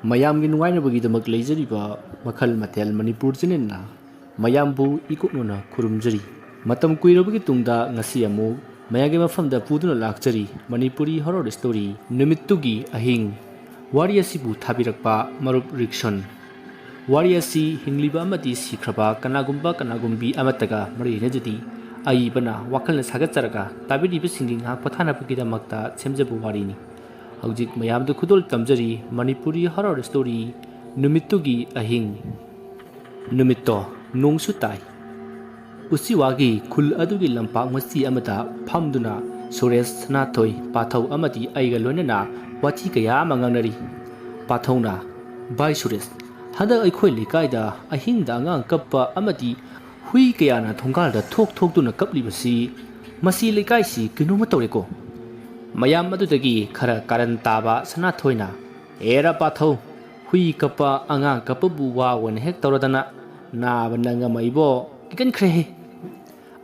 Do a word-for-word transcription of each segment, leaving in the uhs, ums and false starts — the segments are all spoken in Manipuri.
ꯃꯌꯥꯝꯒꯤ ꯅꯨꯡꯉꯥꯏꯅꯕꯒꯤꯗꯃꯛ ꯂꯩꯖꯔꯤꯕ ꯃꯈꯜ ꯃꯊꯦꯜ ꯃꯅꯤꯄꯨꯔ ꯆꯦꯅꯦꯜꯅ ꯃꯌꯥꯝꯕꯨ ꯏꯀꯣꯛꯅꯅ ꯈꯨꯔꯨꯝꯖꯔꯤ꯫ ꯃꯇꯝ ꯀꯨꯏꯔꯕꯒꯤ ꯇꯨꯡꯗ ꯉꯁꯤ ꯑꯃꯨꯛ ꯃꯌꯥꯝꯒꯤ ꯃꯐꯝꯗ ꯄꯨꯗꯨꯅ ꯂꯥꯛꯆꯔꯤ ꯃꯅꯤꯄꯨꯔꯤ ꯍꯣꯔꯣꯔ ꯁ꯭ꯇꯣꯔꯤ ꯅꯨꯃꯤꯠꯇꯨꯒꯤ ꯑꯍꯤꯡ꯫ ꯋꯥꯔꯤ ꯑꯁꯤꯕꯨ ꯊꯥꯕꯤꯔꯛꯄ ꯃꯔꯨꯞ ꯔꯤꯛꯁꯟ꯫ ꯋꯥꯔꯤ ꯑꯁꯤ ꯍꯤꯡꯂꯤꯕ ꯑꯃꯗꯤ ꯁꯤꯈ꯭ꯔꯕ ꯀꯅꯥꯒꯨꯝꯕ ꯀꯅꯥꯒꯨꯝꯕꯤ ꯑꯃꯠꯇꯒ ꯃꯔꯤ ꯂꯩꯅꯖꯗꯦ꯫ ꯑꯏꯕꯅ ꯋꯥꯈꯜꯅ ꯁꯥꯒꯠꯆꯔꯒ ꯇꯥꯕꯤꯔꯤꯕꯁꯤꯡꯒꯤ ꯉꯥꯏꯍꯥꯛ ꯄꯣꯊꯥꯅꯕꯒꯤꯗꯃꯛꯇ ꯁꯦꯝꯖꯕ ꯋꯥꯔꯤꯅꯤ꯫ ꯍꯧꯖꯤꯛ ꯃꯌꯥꯝꯗ ꯈꯨꯗꯣꯜ ꯇꯝꯖꯔꯤ ꯃꯅꯤꯄꯨꯔꯤ ꯍꯣꯔꯣꯔ ꯁ꯭ꯇꯣꯔꯤ ꯅꯨꯃꯤꯠꯇꯨꯒꯤ ꯑꯍꯤꯡ꯫ ꯅꯨꯃꯤꯠꯇꯣ ꯅꯣꯡꯁꯨ ꯇꯥꯏ꯫ ꯎꯆꯤꯋꯥꯒꯤ ꯈꯨꯜ ꯑꯗꯨꯒꯤ ꯂꯝꯄꯥꯛ ꯃꯆꯤ ꯑꯃꯗ ꯐꯝꯗꯨꯅ ꯁꯨꯔꯦꯁ, ꯁꯅꯥꯊꯣꯏ, ꯄꯥꯊꯧ ꯑꯃꯗꯤ ꯑꯩꯒ ꯂꯣꯏꯅꯅ ꯋꯥꯊꯤ ꯀꯌꯥ ꯑꯃ ꯉꯥꯡꯅꯔꯤ꯫ ꯄꯥꯊꯧꯅ, "ꯚꯥꯏ ꯁꯨꯔꯦꯁ, ꯍꯟꯗꯛ ꯑꯩꯈꯣꯏ ꯂꯩꯀꯥꯏꯗ ꯑꯍꯤꯡꯗ ꯑꯉꯥꯡ ꯀꯞꯄ ꯑꯃꯗꯤ ꯍꯨꯏ ꯀꯌꯥꯅ ꯊꯣꯡꯒꯥꯜꯗ ꯊꯣꯛ ꯊꯣꯛꯇꯨꯅ ꯀꯞꯂꯤꯕꯁꯤ, ꯃꯁꯤ ꯂꯩꯀꯥꯏꯁꯤ ꯀꯩꯅꯣꯝꯃ ꯇꯧꯔꯦꯀꯣ?" ꯃꯌꯥꯝ ꯑꯗꯨꯗꯒꯤ ꯈꯔ ꯀꯥꯔꯟ ꯇꯥꯕ ꯁꯅꯥꯊꯣꯏꯅ, "ꯑꯦꯔꯥ ꯄꯥꯊꯧ, ꯍꯨꯏ ꯀꯞꯄ, ꯑꯉꯥꯡ ꯀꯞꯄꯕꯨ ꯋꯥ ꯑꯣꯏꯅ ꯍꯦꯛ ꯇꯧꯔꯗꯅ, ꯅꯥꯕ ꯅꯪ ꯑꯃ ꯏꯕꯣ, ꯀꯤꯒꯟꯈ꯭ꯔꯦꯍꯦ!"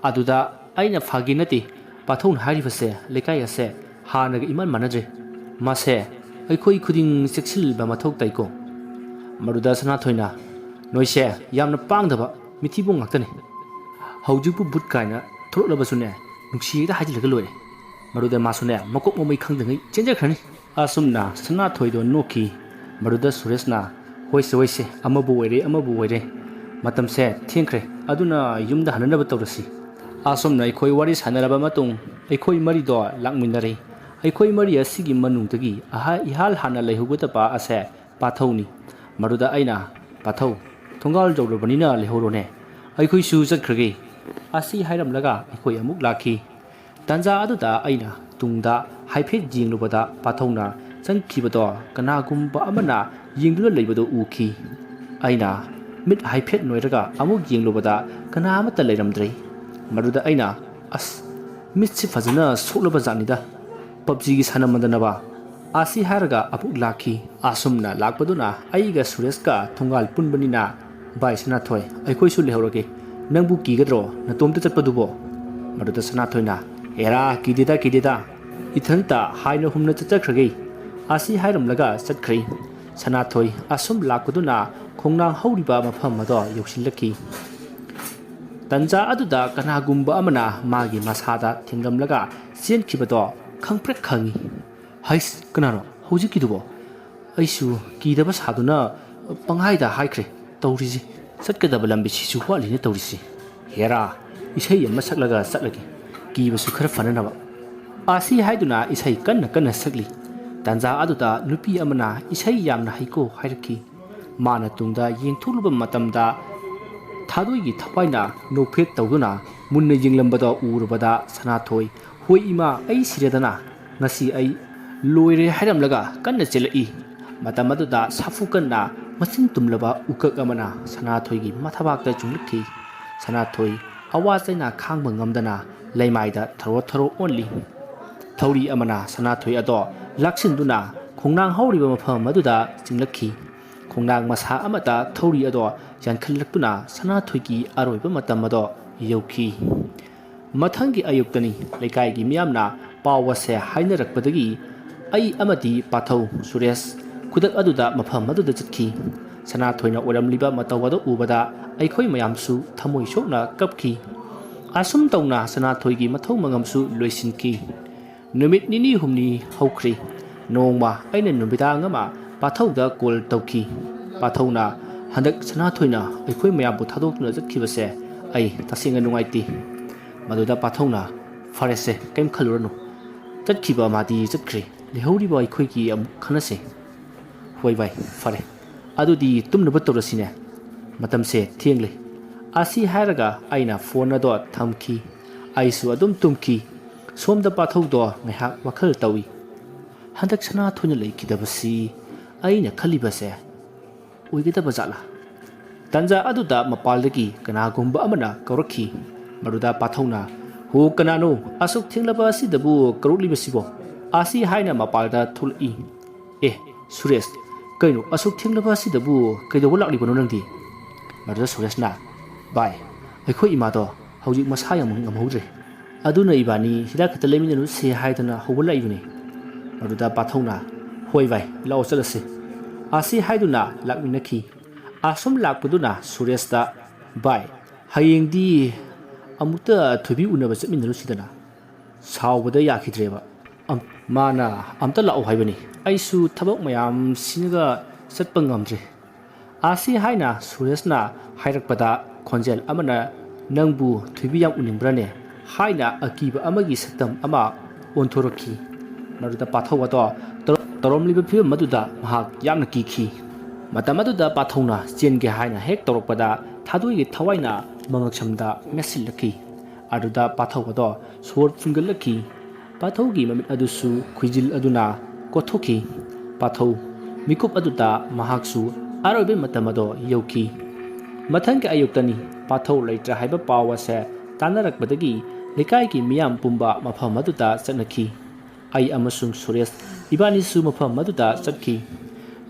ꯑꯗꯨꯗ ꯑꯩꯅ, "ꯐꯥꯒꯤ ꯅꯠꯇꯦ, ꯄꯥꯊꯧꯅ ꯍꯥꯏꯔꯤꯕꯁꯦ ꯂꯩꯀꯥꯏ ꯑꯁꯦ ꯍꯥꯟꯅꯒ ꯏꯃꯥꯟ ꯃꯥꯟꯅꯗ꯭ꯔꯦ꯫ ꯃꯥꯁꯦ ꯑꯩꯈꯣꯏ ꯈꯨꯗꯤꯡ ꯆꯦꯛꯁꯤꯟꯕ ꯃꯊꯧ ꯇꯥꯏꯀꯣ?" ꯃꯗꯨꯗ ꯁꯅꯥꯊꯣꯏꯅ, "ꯅꯣꯏꯁꯦ ꯌꯥꯝꯅ ꯄꯥꯡꯗꯕ ꯃꯤꯊꯤꯕꯣꯡ ꯉꯥꯛꯇꯅꯤ꯫ ꯍꯧꯖꯤꯛꯄꯨ ꯚꯨꯠ ꯀꯥꯏꯅ ꯊꯣꯛꯂꯛꯂꯕꯁꯨꯅꯦ, ꯅꯨꯡꯁꯤ ꯍꯦꯛꯇ ꯍꯥꯏꯖꯤꯜꯂꯒ ꯂꯣꯏꯔꯦ꯫ ꯃꯗꯨꯗ ꯃꯥꯁꯨꯅꯦ ꯃꯀꯣꯛ ꯃꯃꯩ ꯈꯪꯗꯉꯩ ꯆꯦꯟꯖꯈ꯭ꯔꯅꯤ꯫" ꯑꯁꯨꯝꯅ ꯁꯅꯥꯊꯣꯏꯗꯣ ꯅꯣꯛꯈꯤ꯫ ꯃꯗꯨꯗ ꯁꯨꯔꯦꯁꯅ, "ꯍꯣꯏꯁꯦ, ꯍꯣꯏꯁꯦ, ꯑꯃꯕꯨ ꯑꯣꯏꯔꯦ, ꯑꯃꯕꯨ ꯑꯣꯏꯔꯦ, ꯃꯇꯝꯁꯦ ꯊꯦꯡꯈ꯭ꯔꯦ, ꯑꯗꯨꯅ ꯌꯨꯝꯗ ꯍꯟꯅꯅꯕ ꯇꯧꯔꯁꯤ꯫" ꯑꯁꯨꯝꯅ ꯑꯩꯈꯣꯏ ꯋꯥꯔꯤ ꯁꯥꯟꯅꯔꯕ ꯃꯇꯨꯡ ꯑꯩꯈꯣꯏ ꯃꯔꯤꯗꯣ ꯂꯥꯛꯃꯤꯟꯅꯔꯦ꯫ ꯑꯩꯈꯣꯏ ꯃꯔꯤ ꯑꯁꯤꯒꯤ ꯃꯅꯨꯡꯗꯒꯤ ꯑꯍꯥ-, ꯏꯍꯥꯜ ꯍꯥꯟꯅ ꯂꯩꯍꯧꯒꯗꯕ ꯑꯁꯦ ꯄꯥꯊꯧꯅꯤ꯫ ꯃꯗꯨꯗ ꯑꯩꯅ, "ꯄꯥꯊꯧ, ꯊꯣꯡꯒꯥꯜ ꯌꯧꯔꯕꯅꯤꯅ ꯂꯩꯍꯧꯔꯣꯅꯦ, ꯑꯩꯈꯣꯏꯁꯨ ꯆꯠꯈ꯭ꯔꯒꯦ꯫" ꯑꯁꯤ ꯍꯥꯏꯔꯝꯂꯒ ꯑꯩꯈꯣꯏ ꯑꯃꯨꯛ ꯂꯥꯛꯈꯤ꯫ ꯇꯥꯟꯖꯥ ꯑꯗꯨꯗ ꯑꯩꯅ ꯇꯨꯡꯗ ꯍꯥꯏꯐꯦꯠ ꯌꯦꯡꯂꯨꯕꯗ ꯄꯥꯊꯧꯅ ꯆꯪꯈꯤꯕꯗꯣ ꯀꯅꯥꯒꯨꯝꯕ ꯑꯃꯅ ꯌꯦꯡꯗꯨꯅ ꯂꯩꯕꯗꯨ ꯎꯈꯤ꯫ ꯑꯩꯅ ꯃꯤꯠ ꯍꯥꯏꯐꯦꯠ ꯅꯣꯏꯔꯒ ꯑꯃꯨꯛ ꯌꯦꯡꯂꯨꯕꯗ ꯀꯅꯥ ꯑꯃꯠꯇ ꯂꯩꯔꯝꯗ꯭ꯔꯦ꯫ ꯃꯗꯨꯗ ꯑꯩꯅ, "ꯑꯁ, ꯃꯤꯠꯁꯤ ꯐꯖꯅ ꯁꯣꯛꯂꯕ ꯖꯥꯠꯅꯤꯗ, ꯄꯞꯖꯤꯒꯤ ꯁꯥꯟꯅꯃꯟꯗꯅꯕ꯫" ꯑꯁꯤ ꯍꯥꯏꯔꯒ ꯑꯃꯨꯛ ꯂꯥꯛꯈꯤ꯫ ꯑꯁꯨꯝꯅ ꯂꯥꯛꯄꯗꯨꯅ ꯑꯩꯒ ꯁꯨꯔꯦꯁꯀ ꯊꯣꯡꯒꯥꯜ ꯄꯨꯟꯕꯅꯤꯅ, "ꯚꯥꯏ ꯁꯅꯥꯊꯣꯏ, ꯑꯩꯈꯣꯏꯁꯨ ꯂꯩꯍꯧꯔꯒꯦ, ꯅꯪꯕꯨ ꯀꯤꯒꯗ꯭ꯔꯣ ꯅꯇꯣꯝꯇ ꯆꯠꯄꯗꯨꯕꯣ?" ꯃꯗꯨꯗ ꯁꯅꯥꯊꯣꯏꯅ, "ꯑꯦꯔꯥ, ꯀꯤꯗꯦꯗ, ꯀꯤꯗꯦꯗ, ꯏꯊꯟꯇ ꯍꯥꯏꯅ ꯍꯨꯝꯅ ꯆꯠꯆꯈ꯭ꯔꯒꯦ꯫" ꯑꯁꯤ ꯍꯥꯏꯔꯝꯂꯒ ꯆꯠꯈ꯭ꯔꯦ꯫ ꯁꯅꯥꯊꯣꯏ ꯑꯁꯨꯝ ꯂꯥꯛꯄꯗꯨꯅ ꯈꯣꯡꯅꯥꯡ ꯍꯧꯔꯤꯕ ꯃꯐꯝ ꯑꯗꯣ ꯌꯧꯁꯤꯜꯂꯛꯈꯤ꯫ ꯇꯟꯖꯥ ꯑꯗꯨꯗ ꯀꯅꯥꯒꯨꯝꯕ ꯑꯃꯅ ꯃꯥꯒꯤ ꯃꯁꯥꯗ ꯊꯦꯡꯂꯝꯂꯒ ꯆꯦꯟꯈꯤꯕꯗꯣ ꯈꯪꯄ꯭ꯔꯦꯛ ꯈꯪꯉꯤ꯫ "ꯍꯩꯁ, ꯀꯅꯥꯅꯣ ꯍꯧꯖꯤꯛꯀꯤꯗꯨꯕꯣ? ꯑꯩꯁꯨ ꯀꯤꯗꯕ ꯁꯥꯗꯨꯅ ꯄꯪꯍꯥꯏꯗ ꯍꯥꯏꯈ꯭ꯔꯦ꯫ ꯇꯧꯔꯤꯁꯤ, ꯆꯠꯀꯗꯕ ꯂꯝꯕꯤꯁꯤꯁꯨ ꯋꯥꯠꯂꯤꯅꯦ ꯇꯧꯔꯤꯁꯤ꯫ ꯍꯦꯔꯥ, ꯏꯁꯩ ꯑꯃ ꯁꯛꯂꯒ ꯆꯠꯂꯒꯦ, ꯀꯤꯕꯁꯨ ꯈꯔ ꯐꯅꯅꯕ"꯫ ꯑꯁꯤ ꯍꯥꯏꯗꯨꯅ ꯏꯁꯩ ꯀꯟꯅ ꯀꯟꯅ ꯁꯛꯂꯤ꯫ ꯇꯥꯟꯖꯥ ꯑꯗꯨꯗ ꯅꯨꯄꯤ ꯑꯃꯅ ꯏꯁꯩ ꯌꯥꯝꯅ ꯍꯩꯀꯣ ꯍꯥꯏꯔꯛꯈꯤ꯫ ꯃꯥꯅ ꯇꯨꯡꯗ ꯌꯦꯡꯊꯣꯛꯂꯨꯕ ꯃꯇꯝꯗ ꯊꯥꯗꯣꯏꯒꯤ ꯊꯋꯥꯏꯅ ꯅꯣꯛꯐꯦꯠ ꯇꯧꯗꯨꯅ ꯃꯨꯟꯅ ꯌꯦꯡꯂꯝꯕꯗꯣ ꯎꯔꯨꯕꯗ ꯁꯅꯥꯊꯣꯏ, "ꯍꯣꯏ ꯏꯃꯥ, ꯑꯩ ꯁꯤꯔꯦꯗꯅ, ꯉꯁꯤ ꯑꯩ ꯂꯣꯏꯔꯦ" ꯍꯥꯏꯔꯝꯂꯒ ꯀꯟꯅ ꯆꯦꯜꯂꯛꯏ꯫ ꯃꯇꯝ ꯑꯗꯨꯗ ꯁꯥꯐꯨ ꯀꯟꯅ ꯃꯆꯤꯟ ꯇꯨꯝꯂꯕ ꯎꯀꯛ ꯑꯃꯅ ꯁꯅꯥꯊꯣꯏꯒꯤ ꯃꯊꯕꯥꯛꯇ ꯆꯨꯡꯂꯛꯈꯤ꯫ ꯁꯅꯥꯊꯣꯏ ꯑꯋꯥ ꯆꯩꯅꯥ ꯈꯥꯡꯕ ꯉꯝꯗꯅ ꯂꯩꯃꯥꯏꯗ ꯊꯔꯣ ꯊꯔꯣ ꯑꯣꯟꯂꯤ꯫ ꯊꯧꯔꯤ ꯑꯃꯅ ꯁꯅꯥꯊꯣꯏ ꯑꯗꯣ ꯂꯥꯛꯁꯤꯟꯗꯨꯅ ꯈꯣꯡꯅꯥꯡ ꯍꯧꯔꯤꯕ ꯃꯐꯝ ꯑꯗꯨꯗ ꯆꯤꯡꯂꯛꯈꯤ꯫ ꯈꯣꯡꯅꯥꯡ ꯃꯁꯥ ꯑꯃꯇ ꯊꯧꯔꯤ ꯑꯗꯣ ꯌꯥꯟꯈꯠꯂꯛꯇꯨꯅ ꯁꯅꯥꯊꯣꯏꯒꯤ ꯑꯔꯣꯏꯕ ꯃꯇꯝ ꯑꯗꯣ ꯌꯧꯈꯤ꯫ ꯃꯊꯪꯒꯤ ꯑꯌꯨꯛꯇꯅꯤ꯫ ꯂꯩꯀꯥꯏꯒꯤ ꯃꯤꯌꯥꯝꯅ ꯄꯥꯎ ꯑꯁꯦ ꯍꯥꯏꯅꯔꯛꯄꯗꯒꯤ ꯑꯩ ꯑꯃꯗꯤ ꯄꯥꯊꯧ ꯁꯨꯔꯦꯁ ꯈꯨꯗꯛ ꯑꯗꯨꯗ ꯃꯐꯝ ꯑꯗꯨꯗ ꯆꯠꯈꯤ꯫ ꯁꯅꯥꯊꯣꯏꯅ ꯑꯣꯏꯔꯝꯂꯤꯕ ꯃꯇꯧ ꯑꯗꯨ ꯎꯕꯗ ꯑꯩꯈꯣꯏ ꯃꯌꯥꯝꯁꯨ ꯊꯃꯣꯏ ꯁꯣꯛꯅ ꯀꯞꯈꯤ꯫ ꯑꯁꯨꯝ ꯇꯧꯅ ꯁꯅꯥꯊꯣꯏꯒꯤ ꯃꯊꯧ ꯃꯉꯝꯁꯨ ꯂꯣꯏꯁꯤꯟꯈꯤ꯫ ꯅꯨꯃꯤꯠ ꯅꯤꯅꯤ ꯍꯨꯝꯅꯤ ꯍꯧꯈ꯭ꯔꯦ꯫ ꯅꯣꯡꯃ ꯑꯩꯅ ꯅꯨꯃꯤꯗꯥꯡ ꯑꯃ ꯄꯥꯊꯧꯗ ꯀꯣꯜ ꯇꯧꯈꯤ꯫ ꯄꯥꯊꯧꯅ, "ꯍꯟꯗꯛ ꯁꯅꯥꯊꯣꯏꯅ ꯑꯩꯈꯣꯏ ꯃꯌꯥꯝꯕꯨ ꯊꯥꯗꯣꯛꯇꯨꯅ ꯆꯠꯈꯤꯕꯁꯦ ꯑꯩ ꯇꯁꯦꯡꯅ ꯅꯨꯡꯉꯥꯏꯇꯦ"꯫ ꯃꯗꯨꯗ ꯄꯥꯊꯧꯅ, "ꯐꯔꯦꯁꯦ, ꯀꯔꯤꯝ ꯈꯜꯂꯨꯔꯅꯨ꯫ ꯆꯠꯈꯤꯕ ꯃꯥꯗꯤ ꯆꯠꯈ꯭ꯔꯦ, ꯂꯩꯍꯧꯔꯤꯕ ꯑꯩꯈꯣꯏꯒꯤ ꯑꯃꯨꯛ ꯈꯟꯅꯁꯦ"꯫ "ꯍꯣꯏ ꯚꯥꯏ, ꯐꯔꯦ꯫ ꯑꯗꯨꯗꯤ ꯇꯨꯝꯅꯕ ꯇꯧꯔꯁꯤꯅꯦ꯫ ꯃꯇꯝꯁꯦ ꯊꯦꯡꯂꯦ"꯫ ꯑꯁꯤ ꯍꯥꯏꯔꯒ ꯑꯩꯅ ꯐꯣꯟ ꯑꯗꯣ ꯊꯝꯈꯤ꯫ ꯑꯩꯁꯨ ꯑꯗꯨꯝ ꯇꯨꯝꯈꯤ꯫ ꯁꯣꯝꯗ ꯄꯥꯊꯧꯗꯣ ꯉꯥꯏꯍꯥꯛ ꯋꯥꯈꯜ ꯇꯧꯏ꯫ "ꯍꯟꯗꯛ ꯁꯅꯥꯊꯣꯏꯅ ꯂꯩꯈꯤꯗꯕꯁꯤ ꯑꯩꯅ ꯈꯜꯂꯤꯕꯁꯦ ꯑꯣꯏꯒꯗꯕ ꯖꯥꯠꯂꯥ?" ꯇꯟꯖꯥ ꯑꯗꯨꯗ ꯃꯄꯥꯜꯗꯒꯤ ꯀꯅꯥꯒꯨꯝꯕ ꯑꯃꯅ ꯀꯧꯔꯛꯈꯤ꯫ ꯃꯗꯨꯗ ꯄꯥꯊꯧꯅ, "ꯍꯣ, ꯀꯅꯥꯅꯣ? ꯑꯁꯨꯛ ꯊꯦꯡꯂꯕ ꯑꯁꯤꯗꯕꯨ ꯀꯧꯔꯛꯂꯤꯕꯁꯤꯕꯣ?" ꯑꯁꯤ ꯍꯥꯏꯅ ꯃꯄꯥꯜꯗ ꯊꯣꯛꯂꯛꯏ꯫ "ꯑꯦ, ꯁꯨꯔꯦꯁ, ꯀꯩꯅꯣ ꯑꯁꯨꯛ ꯊꯦꯡꯂꯕ ꯑꯁꯤꯗꯕꯨ ꯀꯩꯗꯧꯕ ꯂꯥꯛꯂꯤꯕꯅꯣ ꯅꯪꯗꯤ?" ꯃꯗꯨꯗ ꯁꯨꯔꯦꯁꯅ, "ꯚꯥꯏ, ꯑꯩꯈꯣꯏ ꯏꯃꯥꯗꯣ ꯍꯧꯖꯤꯛ ꯃꯁꯥ ꯌꯥꯝ ꯉꯝꯍꯧꯗ꯭ꯔꯦ꯫ ꯑꯗꯨꯅ ꯏꯕꯥꯅꯤ ꯍꯤꯗꯥꯛ ꯈꯛꯇ ꯂꯩꯃꯤꯟꯅꯔꯨꯁꯦ ꯍꯥꯏꯗꯅ ꯍꯧꯕ ꯂꯥꯛꯏꯕꯅꯤ"꯫ ꯃꯗꯨꯗ ꯄꯥꯊꯧꯅ, "ꯍꯣꯏ ꯚꯥꯏ, ꯂꯥꯛꯑꯣ ꯆꯠꯂꯁꯤ"꯫ ꯑꯁꯤ ꯍꯥꯏꯗꯨꯅ ꯂꯥꯛꯃꯤꯟꯅꯈꯤ꯫ ꯑꯁꯨꯝ ꯂꯥꯛꯄꯗꯨꯅ ꯁꯨꯔꯦꯁꯇ, "ꯚꯥꯏ, ꯍꯌꯦꯡꯗꯤ ꯑꯃꯨꯛꯇ ꯊꯣꯏꯕꯤ ꯎꯅꯕ ꯆꯠꯃꯤꯟꯅꯔꯨꯁꯤꯗꯅ?" ꯁꯥꯎꯕꯗ ꯌꯥꯈꯤꯗ꯭ꯔꯦꯕ꯫ "ꯑꯝ-, ꯃꯥꯅ ꯑꯝꯇ ꯂꯥꯛꯑꯣ ꯍꯥꯏꯕꯅꯤ꯫ ꯑꯩꯁꯨ ꯊꯕꯛ ꯃꯌꯥꯝꯁꯤꯅꯒ ꯆꯠꯄ ꯉꯝꯗ꯭ꯔꯦ꯫" ꯑꯁꯤ ꯍꯥꯏꯅ ꯁꯨꯔꯦꯁꯅ ꯍꯥꯏꯔꯛꯄꯗ ꯈꯣꯟꯖꯦꯜ ꯑꯃꯅ, "ꯅꯪꯕꯨ ꯊꯣꯏꯕꯤ ꯌꯥꯝ ꯎꯅꯤꯡꯕ꯭ꯔꯥꯅꯦ?" ꯍꯥꯏꯅ ꯑꯀꯤꯕ ꯑꯃꯒꯤ ꯁꯛꯇꯝ ꯑꯃ ꯑꯣꯟꯊꯣꯔꯛꯈꯤ꯫ ꯃꯗꯨꯗ ꯄꯥꯊꯧ ꯑꯗꯣ ꯇꯧꯔ-, ꯇꯧꯔꯝꯂꯤꯕ ꯐꯤꯕꯝ ꯑꯗꯨꯗ ꯃꯍꯥꯛ ꯌꯥꯝꯅ ꯀꯤꯈꯤ꯫ ꯃꯇꯝ ꯑꯗꯨꯗ ꯄꯥꯊꯧꯅ ꯆꯦꯟꯒꯦ ꯍꯥꯏꯅ ꯍꯦꯛ ꯇꯧꯔꯛꯄꯗ ꯊꯥꯗꯣꯏꯒꯤ ꯊꯋꯥꯏꯅ ꯃꯉꯛꯁꯝꯗ ꯃꯦꯠꯁꯤꯜꯂꯛꯈꯤ꯫ ꯑꯗꯨꯗ ꯄꯥꯊꯧ ꯑꯗꯣ ꯁꯣꯔ ꯐꯨꯟꯒꯠꯂꯛꯈꯤ꯫ ꯄꯥꯊꯧꯒꯤ ꯃꯃꯤꯠ ꯑꯗꯨꯁꯨ ꯈꯨꯏꯖꯤꯜ ꯑꯗꯨꯅ ꯀꯣꯠꯊꯣꯛꯈꯤ꯫ ꯄꯥꯊꯧ ꯃꯤꯀꯨꯞ ꯑꯗꯨꯗ ꯃꯍꯥꯛꯁꯨ ꯑꯔꯣꯏꯕ ꯃꯇꯝ ꯑꯗꯣ ꯌꯧꯈꯤ꯫ ꯃꯊꯪꯒꯤ ꯑꯌꯨꯛꯇꯅꯤ ꯄꯥꯊꯧ ꯂꯩꯇ꯭ꯔꯦ ꯍꯥꯏꯕ ꯄꯥꯎ ꯑꯁꯦ ꯇꯥꯅꯔꯛꯄꯗꯒꯤ ꯂꯩꯀꯥꯏꯒꯤ ꯃꯤꯌꯥꯝ ꯄꯨꯝꯕ ꯃꯐꯝ ꯑꯗꯨꯗ ꯆꯠꯅꯈꯤ꯫ ꯑꯩ ꯑꯃꯁꯨꯡ ꯁꯨꯔꯦꯁ ꯏꯕꯥꯅꯤꯁꯨ ꯃꯐꯝ ꯑꯗꯨꯗ ꯆꯠꯈꯤ꯫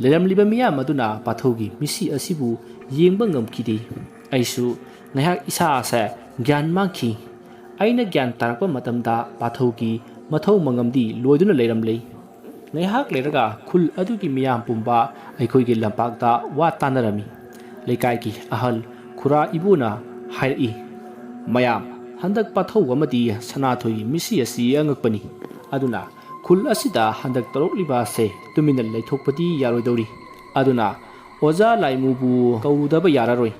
ꯂꯩꯔꯝꯂꯤꯕ ꯃꯤꯌꯥꯝ ꯑꯗꯨꯅ ꯄꯥꯊꯧꯒꯤ ꯃꯤꯁꯤ ꯑꯁꯤꯕꯨ ꯌꯦꯡꯕ ꯉꯝꯈꯤꯗꯦ꯫ ꯑꯩꯁꯨ ꯉꯥꯏꯍꯥꯛ ꯏꯁꯥ ꯑꯁꯦ ꯒ꯭ꯌꯥꯟ ꯃꯥꯡꯈꯤ꯫ ꯑꯩꯅ ꯒ꯭ꯌꯥꯟ ꯇꯥꯔꯛꯄ ꯃꯇꯝꯗ ꯄꯥꯊꯧꯒꯤ ꯃꯊꯧ ꯃꯉꯝꯗꯤ ꯂꯣꯏꯗꯨꯅ ꯂꯩꯔꯝꯂꯦ꯫ ꯉꯥꯏꯍꯥꯛ ꯂꯩꯔꯒ ꯈꯨꯜ ꯑꯗꯨꯒꯤ ꯃꯤꯌꯥꯝ ꯄꯨꯝꯕ ꯑꯩꯈꯣꯏꯒꯤ ꯂꯝꯄꯥꯛꯇ ꯋꯥ ꯇꯥꯅꯔꯝꯃꯤ꯫ ꯂꯩꯀꯥꯏꯒꯤ ꯑꯍꯜ ꯈꯨꯔꯥ ꯏꯕꯣꯅ ꯍꯥꯏꯔꯛꯏ, "ꯃꯌꯥꯝ, ꯍꯟꯗꯛ ꯄꯥꯊꯧ ꯑꯃꯗꯤ ꯁꯅꯥꯊꯣꯏꯒꯤ ꯃꯤꯁꯤ ꯑꯁꯤ ꯑꯉꯛꯄꯅꯤ꯫ ꯑꯗꯨꯅ ꯈꯨꯜ ꯑꯁꯤꯗ ꯍꯟꯗꯛ ꯇꯧꯔꯛꯂꯤꯕ ꯑꯁꯦ ꯇꯨꯃꯤꯟꯅ ꯂꯩꯊꯣꯛꯄꯗꯤ ꯌꯥꯔꯣꯏꯗꯧꯔꯤ꯫ ꯑꯗꯨꯅ ꯑꯣꯖꯥ ꯂꯥꯏꯃꯨꯕꯨ ꯀꯧꯔꯨꯗꯕ ꯌꯥꯔꯔꯣꯏ꯫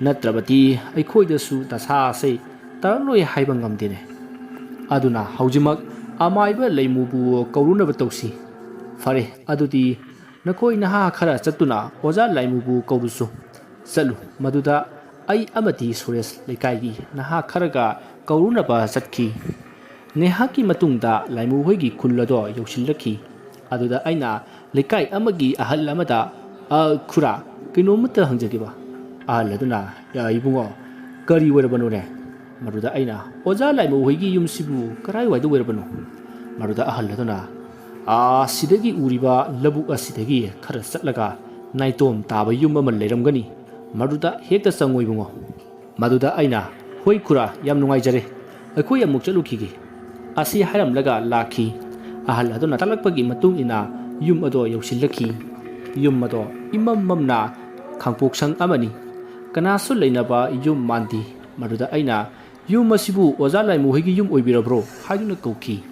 ꯅꯠꯇ꯭ꯔꯕꯗꯤ ꯑꯩꯈꯣꯏꯗꯁꯨ ꯗꯁꯥ ꯑꯁꯦ ꯇꯥꯔꯛꯂꯣꯏ ꯍꯥꯏꯕ ꯉꯝꯗꯦꯅꯦ꯫ ꯑꯗꯨꯅ ꯍꯧꯖꯤꯛꯃꯛ ꯑꯃꯥꯏꯕ ꯂꯩꯃꯨꯕꯨ ꯀꯧꯔꯨꯅꯕ ꯇꯧꯁꯤ꯫ ꯐꯔꯦ, ꯑꯗꯨꯗꯤ ꯅꯈꯣꯏ ꯅꯍꯥ ꯈꯔ ꯆꯠꯇꯨꯅ ꯑꯣꯖꯥ ꯂꯥꯏꯃꯨꯕꯨ ꯀꯧꯔꯨꯁꯨ꯫ ꯆꯠꯂꯨ꯫" ꯃꯗꯨꯗ ꯑꯩ ꯑꯃꯗꯤ ꯁꯨꯔꯦꯁ ꯂꯩꯀꯥꯏꯒꯤ ꯅꯍꯥ ꯈꯔꯒ ꯀꯧꯔꯨꯅꯕ ꯆꯠꯈꯤ꯫ ꯉꯥꯏꯍꯥꯛꯀꯤ ꯃꯇꯨꯡꯗ ꯂꯥꯏꯃꯨ ꯍꯣꯏꯒꯤ ꯈꯨꯜ ꯑꯗꯣ ꯌꯧꯁꯤꯜꯂꯛꯈꯤ꯫ ꯑꯗꯨꯗ ꯑꯩꯅ ꯂꯩꯀꯥꯏ ꯑꯃꯒꯤ ꯑꯍꯜ ꯑꯃꯗ, "ꯑ, ꯈꯨꯔꯥ, ꯀꯩꯅꯣꯝꯃꯇ ꯍꯪꯖꯒꯦꯕ꯫" ꯑꯍꯜ ꯑꯗꯨꯅ, "ꯑ, ꯏꯕꯨꯡꯉꯣ, ꯀꯔꯤ ꯑꯣꯏꯔꯕꯅꯣꯅꯦ?" ꯃꯗꯨꯗ ꯑꯩꯅ, "ꯑꯣꯖꯥ ꯂꯥꯏꯃꯨ ꯍꯣꯏꯒꯤ ꯌꯨꯝꯁꯤꯕꯨ ꯀꯔꯥꯏꯋꯥꯏꯗ ꯑꯣꯏꯔꯕꯅꯣ?" ꯃꯗꯨꯗ ꯑꯍꯜ ꯑꯗꯨꯅ, "ꯑꯥ, ꯁꯤꯗꯒꯤ ꯎꯔꯤꯕ ꯂꯧꯕꯨꯛ ꯑꯁꯤꯗꯒꯤ ꯈꯔ ꯆꯠꯂꯒ ꯅꯥꯏꯇꯣꯝ ꯇꯥꯕ ꯌꯨꯝ ꯑꯃ ꯂꯩꯔꯝꯒꯅꯤ꯫ ꯃꯗꯨꯗ ꯍꯦꯛꯇ ꯆꯪꯉꯣ ꯏꯕꯨꯡꯉꯣ꯫" ꯃꯗꯨꯗ ꯑꯩꯅ, "ꯍꯣꯏ ꯈꯨꯔꯥ, ꯌꯥꯝ ꯅꯨꯡꯉꯥꯏꯖꯔꯦ꯫ ꯑꯩꯈꯣꯏ ꯑꯃꯨꯛ ꯆꯠꯂꯨꯈꯤꯒꯦ꯫" ꯑꯁꯤ ꯍꯥꯏꯔꯝꯂꯒ ꯂꯥꯛꯈꯤ꯫ ꯑꯍꯜ ꯑꯗꯨꯅ ꯇꯥꯛꯂꯛꯄꯒꯤ ꯃꯇꯨꯡ ꯏꯟꯅ ꯌꯨꯝ ꯑꯗꯣ ꯌꯧꯁꯤꯜꯂꯛꯈꯤ꯫ ꯌꯨꯝ ꯑꯗꯣ ꯏꯃꯝ ꯃꯝꯅ ꯈꯥꯡꯄꯣꯛꯁꯪ ꯑꯃꯅꯤ꯫ ꯀꯅꯥꯁꯨ ꯂꯩꯅꯕ ꯌꯨꯝ ꯃꯥꯟꯗꯦ꯫ ꯃꯗꯨꯗ ꯑꯩꯅ, "ꯌꯨꯝ ꯑꯁꯤꯕꯨ ꯑꯣꯖꯥ ꯂꯥꯏꯃꯨ ꯍꯣꯏꯒꯤ ꯌꯨꯝ ꯑꯣꯏꯕꯤꯔꯕ꯭ꯔꯣ?" ꯍꯥꯏꯗꯨꯅ ꯀꯧꯈꯤ꯫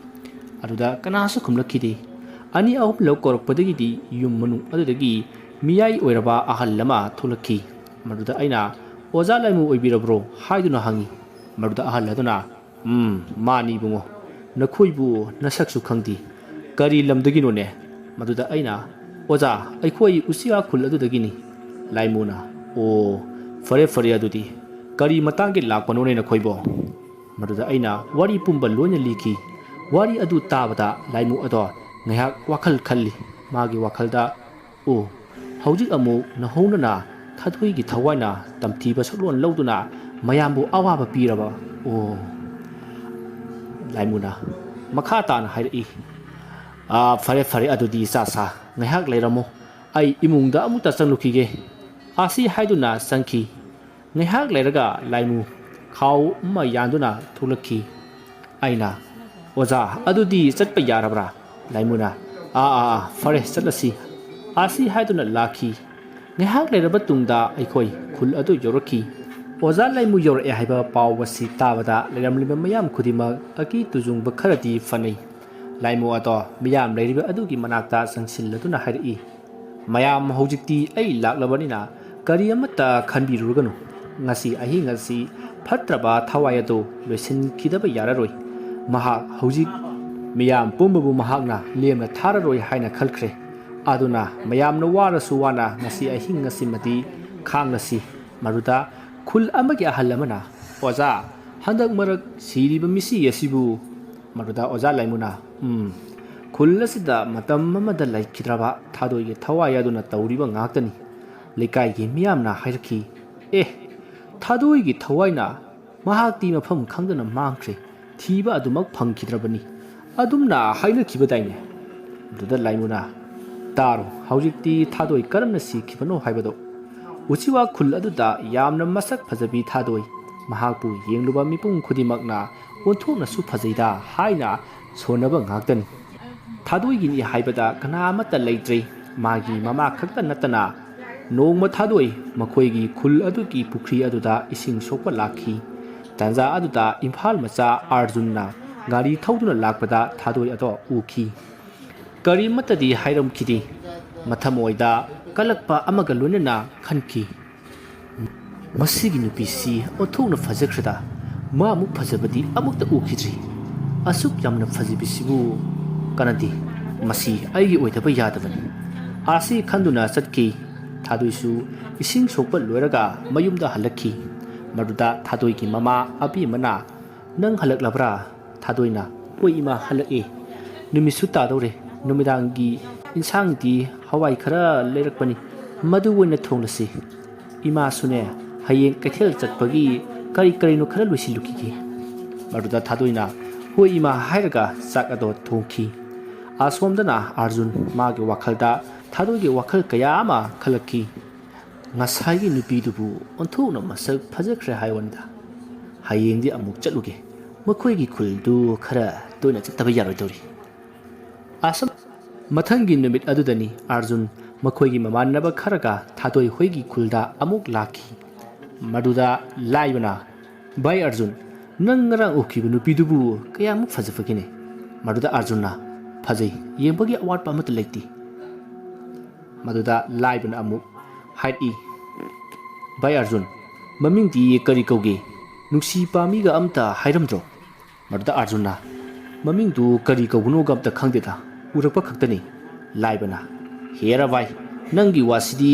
ꯑꯗꯨꯗ ꯀꯅꯥꯁꯨ ꯈꯨꯝꯂꯛꯈꯤꯗꯦ꯫ ꯑꯅꯤ ꯑꯍꯨꯝꯂꯛ ꯀꯧꯔꯛꯄꯗꯒꯤꯗꯤ ꯌꯨꯝ ꯃꯅꯨꯡ ꯑꯗꯨꯗꯒꯤ ꯃꯤꯌꯥꯏ ꯑꯣꯏꯔꯕ ꯑꯍꯜ ꯑꯃ ꯊꯣꯛꯂꯛꯈꯤ꯫ ꯃꯗꯨꯗ ꯑꯩꯅ, "ꯑꯣꯖꯥ ꯂꯥꯏꯃꯨ ꯑꯣꯏꯕꯤꯔꯕ꯭ꯔꯣ?" ꯍꯥꯏꯗꯨꯅ ꯍꯪꯉꯤ꯫ ꯃꯗꯨꯗ ꯑꯍꯜ ꯑꯗꯨꯅ, "ꯎꯝ, ꯃꯥꯅꯤ ꯏꯕꯨꯡꯉꯣ꯫ ꯅꯈꯣꯏꯕꯨ ꯅꯁꯛꯁꯨ ꯈꯪꯗꯦ꯫ ꯀꯔꯤ ꯂꯝꯗꯒꯤꯅꯣꯅꯦ?" ꯃꯗꯨꯗ ꯑꯩꯅ, "ꯑꯣꯖꯥ, ꯑꯩꯈꯣꯏ ꯎꯆꯤꯋꯥ ꯈꯨꯜ ꯑꯗꯨꯗꯒꯤꯅꯤ꯫" ꯂꯥꯏꯃꯨꯅ, "ꯑꯣ, ꯐꯔꯦ ꯐꯔꯦ ꯑꯗꯨꯗꯤ꯫ ꯀꯔꯤ ꯃꯇꯥꯡꯒꯤ ꯂꯥꯛꯄꯅꯣꯅꯦ ꯅꯈꯣꯏꯕꯣ?" ꯃꯗꯨꯗ ꯑꯩꯅ ꯋꯥꯔꯤ ꯄꯨꯝꯕ ꯂꯣꯏꯅ ꯂꯤꯈꯤ꯫ ꯋꯥꯔꯤ ꯑꯗꯨ ꯇꯥꯕꯗ ꯂꯥꯏꯃꯨ ꯑꯗꯣ ꯉꯥꯏꯍꯥꯛ ꯋꯥꯈꯜ ꯈꯜꯂꯤ꯫ ꯃꯥꯒꯤ ꯋꯥꯈꯜꯗ, "ꯑꯣ, ꯍꯧꯖꯤꯛ ꯑꯃꯨꯛ ꯅꯧꯍꯧꯅꯅ ꯊꯥꯗꯣꯏꯒꯤ ꯊꯋꯥꯏꯅ ꯇꯝꯊꯤꯕ ꯁꯛꯂꯣꯟ ꯂꯧꯗꯨꯅ ꯃꯌꯥꯝꯕꯨ ꯑꯋꯥꯕ ꯄꯤꯔꯕ? ꯑꯣ꯫" ꯂꯥꯏꯃꯨꯅ ꯃꯈꯥ ꯇꯥꯅ ꯍꯥꯏꯔꯛꯏ, "ꯑꯥ, ꯐꯔꯦ, ꯐꯔꯦ, ꯑꯗꯨꯗꯤ ꯏꯆꯥ ꯁꯥ, ꯉꯥꯏꯍꯥꯛ ꯂꯩꯔꯝꯃꯨ꯫ ꯑꯩ ꯏꯃꯨꯡꯗ ꯑꯃꯨꯛꯇ ꯆꯪꯂꯨꯈꯤꯒꯦ꯫" ꯑꯁꯤ ꯍꯥꯏꯗꯨꯅ ꯆꯪꯈꯤ꯫ ꯉꯥꯏꯍꯥꯛ ꯂꯩꯔꯒ ꯂꯥꯏꯃꯨ ꯈꯥꯎ ꯑꯃ ꯌꯥꯟꯗꯨꯅ ꯊꯣꯛꯂꯛꯈꯤ꯫ ꯑꯩꯅ, "ꯑꯣꯖꯥ, ꯑꯗꯨꯗꯤ ꯆꯠꯄ ꯌꯥꯔꯕ꯭ꯔꯥ?" ꯂꯥꯏꯃꯨꯅ, "ꯑꯥ, ꯑꯥ, ꯑꯥ, ꯐꯔꯦ, ꯆꯠꯂꯁꯤ꯫" ꯑꯁꯤ ꯍꯥꯏꯗꯨꯅ ꯂꯥꯛꯈꯤ꯫ ꯉꯥꯏꯍꯥꯛ ꯂꯩꯔꯕ ꯇꯨꯡꯗ ꯑꯩꯈꯣꯏ ꯈꯨꯜ ꯑꯗꯨ ꯌꯧꯔꯛꯈꯤ꯫ ꯑꯣꯖꯥ ꯂꯥꯏꯃꯨ ꯌꯧꯔꯛꯑꯦ ꯍꯥꯏꯕ ꯄꯥꯎ ꯑꯁꯤ ꯇꯥꯕꯗ ꯂꯩꯔꯝꯂꯤꯕ ꯃꯤꯌꯥꯝ ꯈꯨꯗꯤꯡꯃꯛ ꯑꯀꯤ ꯇꯨꯖꯨꯡꯕ ꯈꯔꯗꯤ ꯐꯅꯩ꯫ ꯂꯥꯏꯃꯨ ꯑꯗꯣ ꯃꯤꯌꯥꯝ ꯂꯩꯔꯤꯕ ꯑꯗꯨꯒꯤ ꯃꯅꯥꯛꯇ ꯆꯪꯁꯤꯜꯂꯗꯨꯅ ꯍꯥꯏꯔꯛꯏ, "ꯃꯌꯥꯝ, ꯍꯧꯖꯤꯛꯇꯤ ꯑꯩ ꯂꯥꯛꯂꯕꯅꯤꯅ ꯀꯔꯤ ꯑꯃꯠꯇ ꯈꯟꯕꯤꯔꯨꯔꯒꯅꯨ꯫ ꯉꯁꯤ ꯑꯍꯤꯡ ꯑꯁꯤ ꯐꯠꯇ꯭ꯔꯕ ꯊꯋꯥꯏ ꯑꯗꯨ ꯂꯣꯏꯁꯤꯟꯈꯤꯗꯕ ꯌꯥꯔꯔꯣꯏ꯫ ꯃꯍꯥꯛ ꯍꯧꯖꯤꯛ ꯃꯤꯌꯥꯝ ꯄꯨꯝꯕꯕꯨ ꯃꯍꯥꯛꯅ ꯂꯦꯝꯅ ꯊꯥꯔꯔꯣꯏ ꯍꯥꯏꯅ ꯈꯟꯈ꯭ꯔꯦ꯫ ꯑꯗꯨꯅ ꯃꯌꯥꯝꯅ ꯋꯥꯔꯁꯨ ꯋꯥꯅ ꯉꯁꯤ ꯑꯍꯤꯡ ꯑꯁꯤꯃꯗꯤ ꯈꯥꯡꯂꯁꯤ꯫" ꯃꯗꯨꯗ ꯈꯨꯜ ꯑꯃꯒꯤ ꯑꯍꯜ ꯑꯃꯅ, "ꯑꯣꯖꯥ, ꯍꯟꯗꯛ ꯃꯔꯛ ꯁꯤꯔꯤꯕ ꯃꯤꯁꯤ ꯑꯁꯤꯕꯨ?" ꯃꯗꯨꯗ ꯑꯣꯖꯥ ꯂꯥꯏꯃꯨꯅ, "ꯎꯝ, ꯈꯨꯜ ꯑꯁꯤꯗ ꯃꯇꯝ ꯑꯃꯗ ꯂꯩꯈꯤꯗ꯭ꯔꯕ ꯊꯥꯗꯣꯏꯒꯤ ꯊꯋꯥꯏ ꯑꯗꯨꯅ ꯇꯧꯔꯤꯕ ꯉꯥꯛꯇꯅꯤ꯫" ꯂꯩꯀꯥꯏꯒꯤ ꯃꯤꯌꯥꯝꯅ ꯍꯥꯏꯔꯛꯈꯤ, "ꯑꯦ, ꯊꯥꯗꯣꯏꯒꯤ ꯊꯋꯥꯏꯅ? ꯃꯍꯥꯛꯇꯤ ꯃꯐꯝ ꯈꯪꯗꯅ ꯃꯥꯡꯈ꯭ꯔꯦ꯫ ꯊꯤꯕ ꯑꯗꯨꯃꯛ ꯐꯪꯈꯤꯗ꯭ꯔꯕꯅꯤ꯫ ꯑꯗꯨꯝꯅ ꯍꯥꯏꯅꯈꯤꯕꯗꯥꯏꯅꯦ?" ꯑꯗꯨꯗ ꯂꯥꯏꯃꯨꯅ, "ꯇꯥꯔꯣ, ꯍꯧꯖꯤꯛꯇꯤ ꯊꯥꯗꯣꯏ ꯀꯔꯝꯅ ꯁꯤꯈꯤꯕꯅꯣ ꯍꯥꯏꯕꯗꯣ꯫ ꯎꯆꯤꯋꯥ ꯈꯨꯜ ꯑꯗꯨꯗ ꯌꯥꯝꯅ ꯃꯁꯛ ꯐꯖꯕꯤ ꯊꯥꯗꯣꯏ, ꯃꯍꯥꯛꯄꯨ ꯌꯦꯡꯂꯨꯕ ꯃꯤꯄꯨꯝ ꯈꯨꯗꯤꯡꯃꯛꯅ ꯑꯣꯟꯊꯣꯛꯅꯁꯨ ꯐꯖꯩꯗ ꯍꯥꯏꯅ ꯁꯣꯟꯅꯕ ꯉꯥꯛꯇꯅꯤ꯫ ꯊꯥꯗꯣꯏꯒꯤꯅꯤ ꯍꯥꯏꯕꯗ ꯀꯅꯥ ꯑꯃꯠꯇ ꯂꯩꯇ꯭ꯔꯦ꯫ ꯃꯥꯒꯤ ꯃꯃꯥ ꯈꯛꯇ ꯅꯠꯇꯅ ꯅꯣꯡꯃ ꯊꯥꯗꯣꯏ ꯃꯈꯣꯏꯒꯤ ꯈꯨꯜ ꯑꯗꯨꯒꯤ ꯄꯨꯈ꯭ꯔꯤ ꯑꯗꯨꯗ ꯏꯁꯤꯡ ꯁꯣꯛꯄ ꯂꯥꯛꯈꯤ꯫ ꯇꯥꯟꯖꯥ ꯑꯗꯨꯗ ꯏꯝꯐꯥꯜ ꯃꯆꯥ ꯑꯥꯔꯖꯨꯟꯅ ꯒꯥꯔꯤ ꯊꯧꯗꯨꯅ ꯂꯥꯛꯄꯗ ꯊꯥꯗꯣꯏ ꯑꯗꯣ ꯎꯈꯤ꯫ ꯀꯔꯤꯃꯠꯇꯗꯤ ꯍꯥꯏꯔꯝꯈꯤꯗꯦ꯫ ꯃꯊꯃꯣꯏꯗ ꯀꯜꯂꯛꯄ ꯑꯃꯒ ꯂꯣꯏꯅꯅ ꯈꯟꯈꯤ, "ꯃꯁꯤꯒꯤ ꯅꯨꯄꯤꯁꯤ ꯑꯣꯟꯊꯣꯛꯅ ꯐꯖꯈ꯭ꯔꯦꯗ꯫ ꯃꯥꯃꯨꯛ ꯐꯖꯕꯗꯤ ꯑꯃꯨꯛꯇ ꯎꯈꯤꯗ꯭ꯔꯤ꯫ ꯑꯁꯨꯛ ꯌꯥꯝꯅ ꯐꯖꯕꯤꯁꯤꯕꯨ ꯀꯥꯟꯅꯗꯦ꯫ ꯃꯁꯤ ꯑꯩꯒꯤ ꯑꯣꯏꯗꯕ ꯌꯥꯗꯕꯅꯤ" ꯑꯁꯤ ꯈꯟꯗꯨꯅ ꯆꯠꯈꯤ꯫ ꯊꯥꯗꯣꯏꯁꯨ ꯏꯁꯤꯡ ꯁꯣꯛꯄ ꯂꯣꯏꯔꯒ ꯃꯌꯨꯝꯗ ꯍꯜꯂꯛꯈꯤ꯫ ꯃꯗꯨꯗ ꯊꯥꯗꯣꯏꯒꯤ ꯃꯃꯥ ꯑꯕꯦꯝꯃꯅ, "ꯅꯪ ꯍꯜꯂꯛꯂꯕ꯭ꯔꯥ?" ꯊꯥꯗꯣꯏꯅ, "ꯍꯣꯏ ꯏꯃꯥ, ꯍꯜꯂꯛꯑꯦ꯫ ꯅꯨꯃꯤꯠꯁꯨ ꯇꯥꯗꯧꯔꯦ꯫ ꯅꯨꯃꯤꯗꯥꯡꯒꯤ ꯏꯟꯁꯥꯡꯗꯤ ꯍꯋꯥꯏ ꯈꯔ ꯂꯩꯔꯛꯄꯅꯤ, ꯃꯗꯨ ꯑꯣꯏꯅ ꯊꯣꯡꯂꯁꯤ꯫ ꯏꯃꯥꯁꯨꯅꯦ, ꯍꯌꯦꯡ ꯀꯩꯊꯦꯜ ꯆꯠꯄꯒꯤ ꯀꯔꯤ ꯀꯔꯤꯅꯣ ꯈꯔ ꯂꯣꯏꯁꯤꯜꯂꯨꯈꯤꯒꯦ"꯫ ꯃꯗꯨꯗ ꯊꯥꯗꯣꯏꯅ, "ꯍꯣꯏ ꯏꯃꯥ" ꯍꯥꯏꯔꯒ ꯆꯥꯛ ꯑꯗꯣ ꯊꯣꯡꯈꯤ꯫ ꯑꯁꯣꯝꯗꯅ ꯑꯥꯔꯖꯨꯟ ꯃꯥꯒꯤ ꯋꯥꯈꯜꯗ ꯊꯥꯗꯣꯏꯒꯤ ꯋꯥꯈꯜ ꯀꯌꯥ ꯑꯃ ꯈꯜꯂꯛꯈꯤ꯫ "ꯉꯁꯥꯏꯒꯤ ꯅꯨꯄꯤꯗꯨꯕꯨ ꯑꯣꯟꯊꯣꯛꯅ ꯃꯁꯛ ꯐꯖꯈ꯭ꯔꯦ ꯍꯥꯏ ꯋꯥꯅꯤꯗ꯫ ꯍꯌꯦꯡꯗꯤ ꯑꯃꯨꯛ ꯆꯠꯂꯨꯒꯦ꯫ ꯃꯈꯣꯏꯒꯤ ꯈꯨꯜꯗꯨ ꯈꯔ ꯇꯣꯏꯅ ꯆꯠꯇꯕ ꯌꯥꯔꯣꯏꯗꯧꯔꯤ"꯫ ꯑꯁꯨꯝ ꯃꯊꯪꯒꯤ ꯅꯨꯃꯤꯠ ꯑꯗꯨꯗꯅꯤ ꯑꯥꯔꯖꯨꯟ ꯃꯈꯣꯏꯒꯤ ꯃꯃꯥꯟꯅꯕ ꯈꯔꯒ ꯊꯥꯗꯣꯏ ꯍꯣꯏꯒꯤ ꯈꯨꯜꯗ ꯑꯃꯨꯛ ꯂꯥꯛꯈꯤ꯫ ꯃꯗꯨꯗ ꯂꯥꯏꯕꯅ, "ꯚꯥꯏ ꯑꯥꯔꯖꯨꯟ, ꯅꯪ ꯉꯔꯥꯡ ꯎꯈꯤꯕ ꯅꯨꯄꯤꯗꯨꯕꯨ ꯀꯌꯥꯃꯨꯛ ꯐꯖꯕꯒꯦꯅꯦ?" ꯃꯗꯨꯗ ꯑꯥꯔꯖꯨꯟꯅ, "ꯐꯖꯩ, ꯌꯦꯡꯕꯒꯤ ꯑꯋꯥꯠꯄ ꯑꯃꯠꯇ ꯂꯩꯇꯦ"꯫ ꯃꯗꯨꯗ ꯂꯥꯏꯕꯅ ꯑꯃꯨꯛ ꯍꯥꯏꯔꯛꯏ, "ꯚꯥꯏ ꯑꯥꯔꯖꯨꯟ, ꯃꯃꯤꯡꯗꯤ ꯀꯔꯤ ꯀꯧꯒꯦ? ꯅꯨꯡꯁꯤ ꯄꯥꯝꯃꯤꯒ ꯑꯝꯇ ꯍꯥꯏꯔꯝꯗ꯭ꯔꯣ?" ꯃꯗꯨꯗ ꯑꯥꯔꯖꯨꯟꯅ, "ꯃꯃꯤꯡꯗꯨ ꯀꯔꯤ ꯀꯧꯕꯅꯣꯒ ꯑꯝꯇ ꯈꯪꯗꯦꯗ, ꯎꯔꯛꯄ ꯈꯛꯇꯅꯤ"꯫ ꯂꯥꯏꯕꯅ, "ꯍꯦꯔꯥ ꯚꯥꯏ, ꯅꯪꯒꯤ ꯋꯥꯁꯤꯗꯤ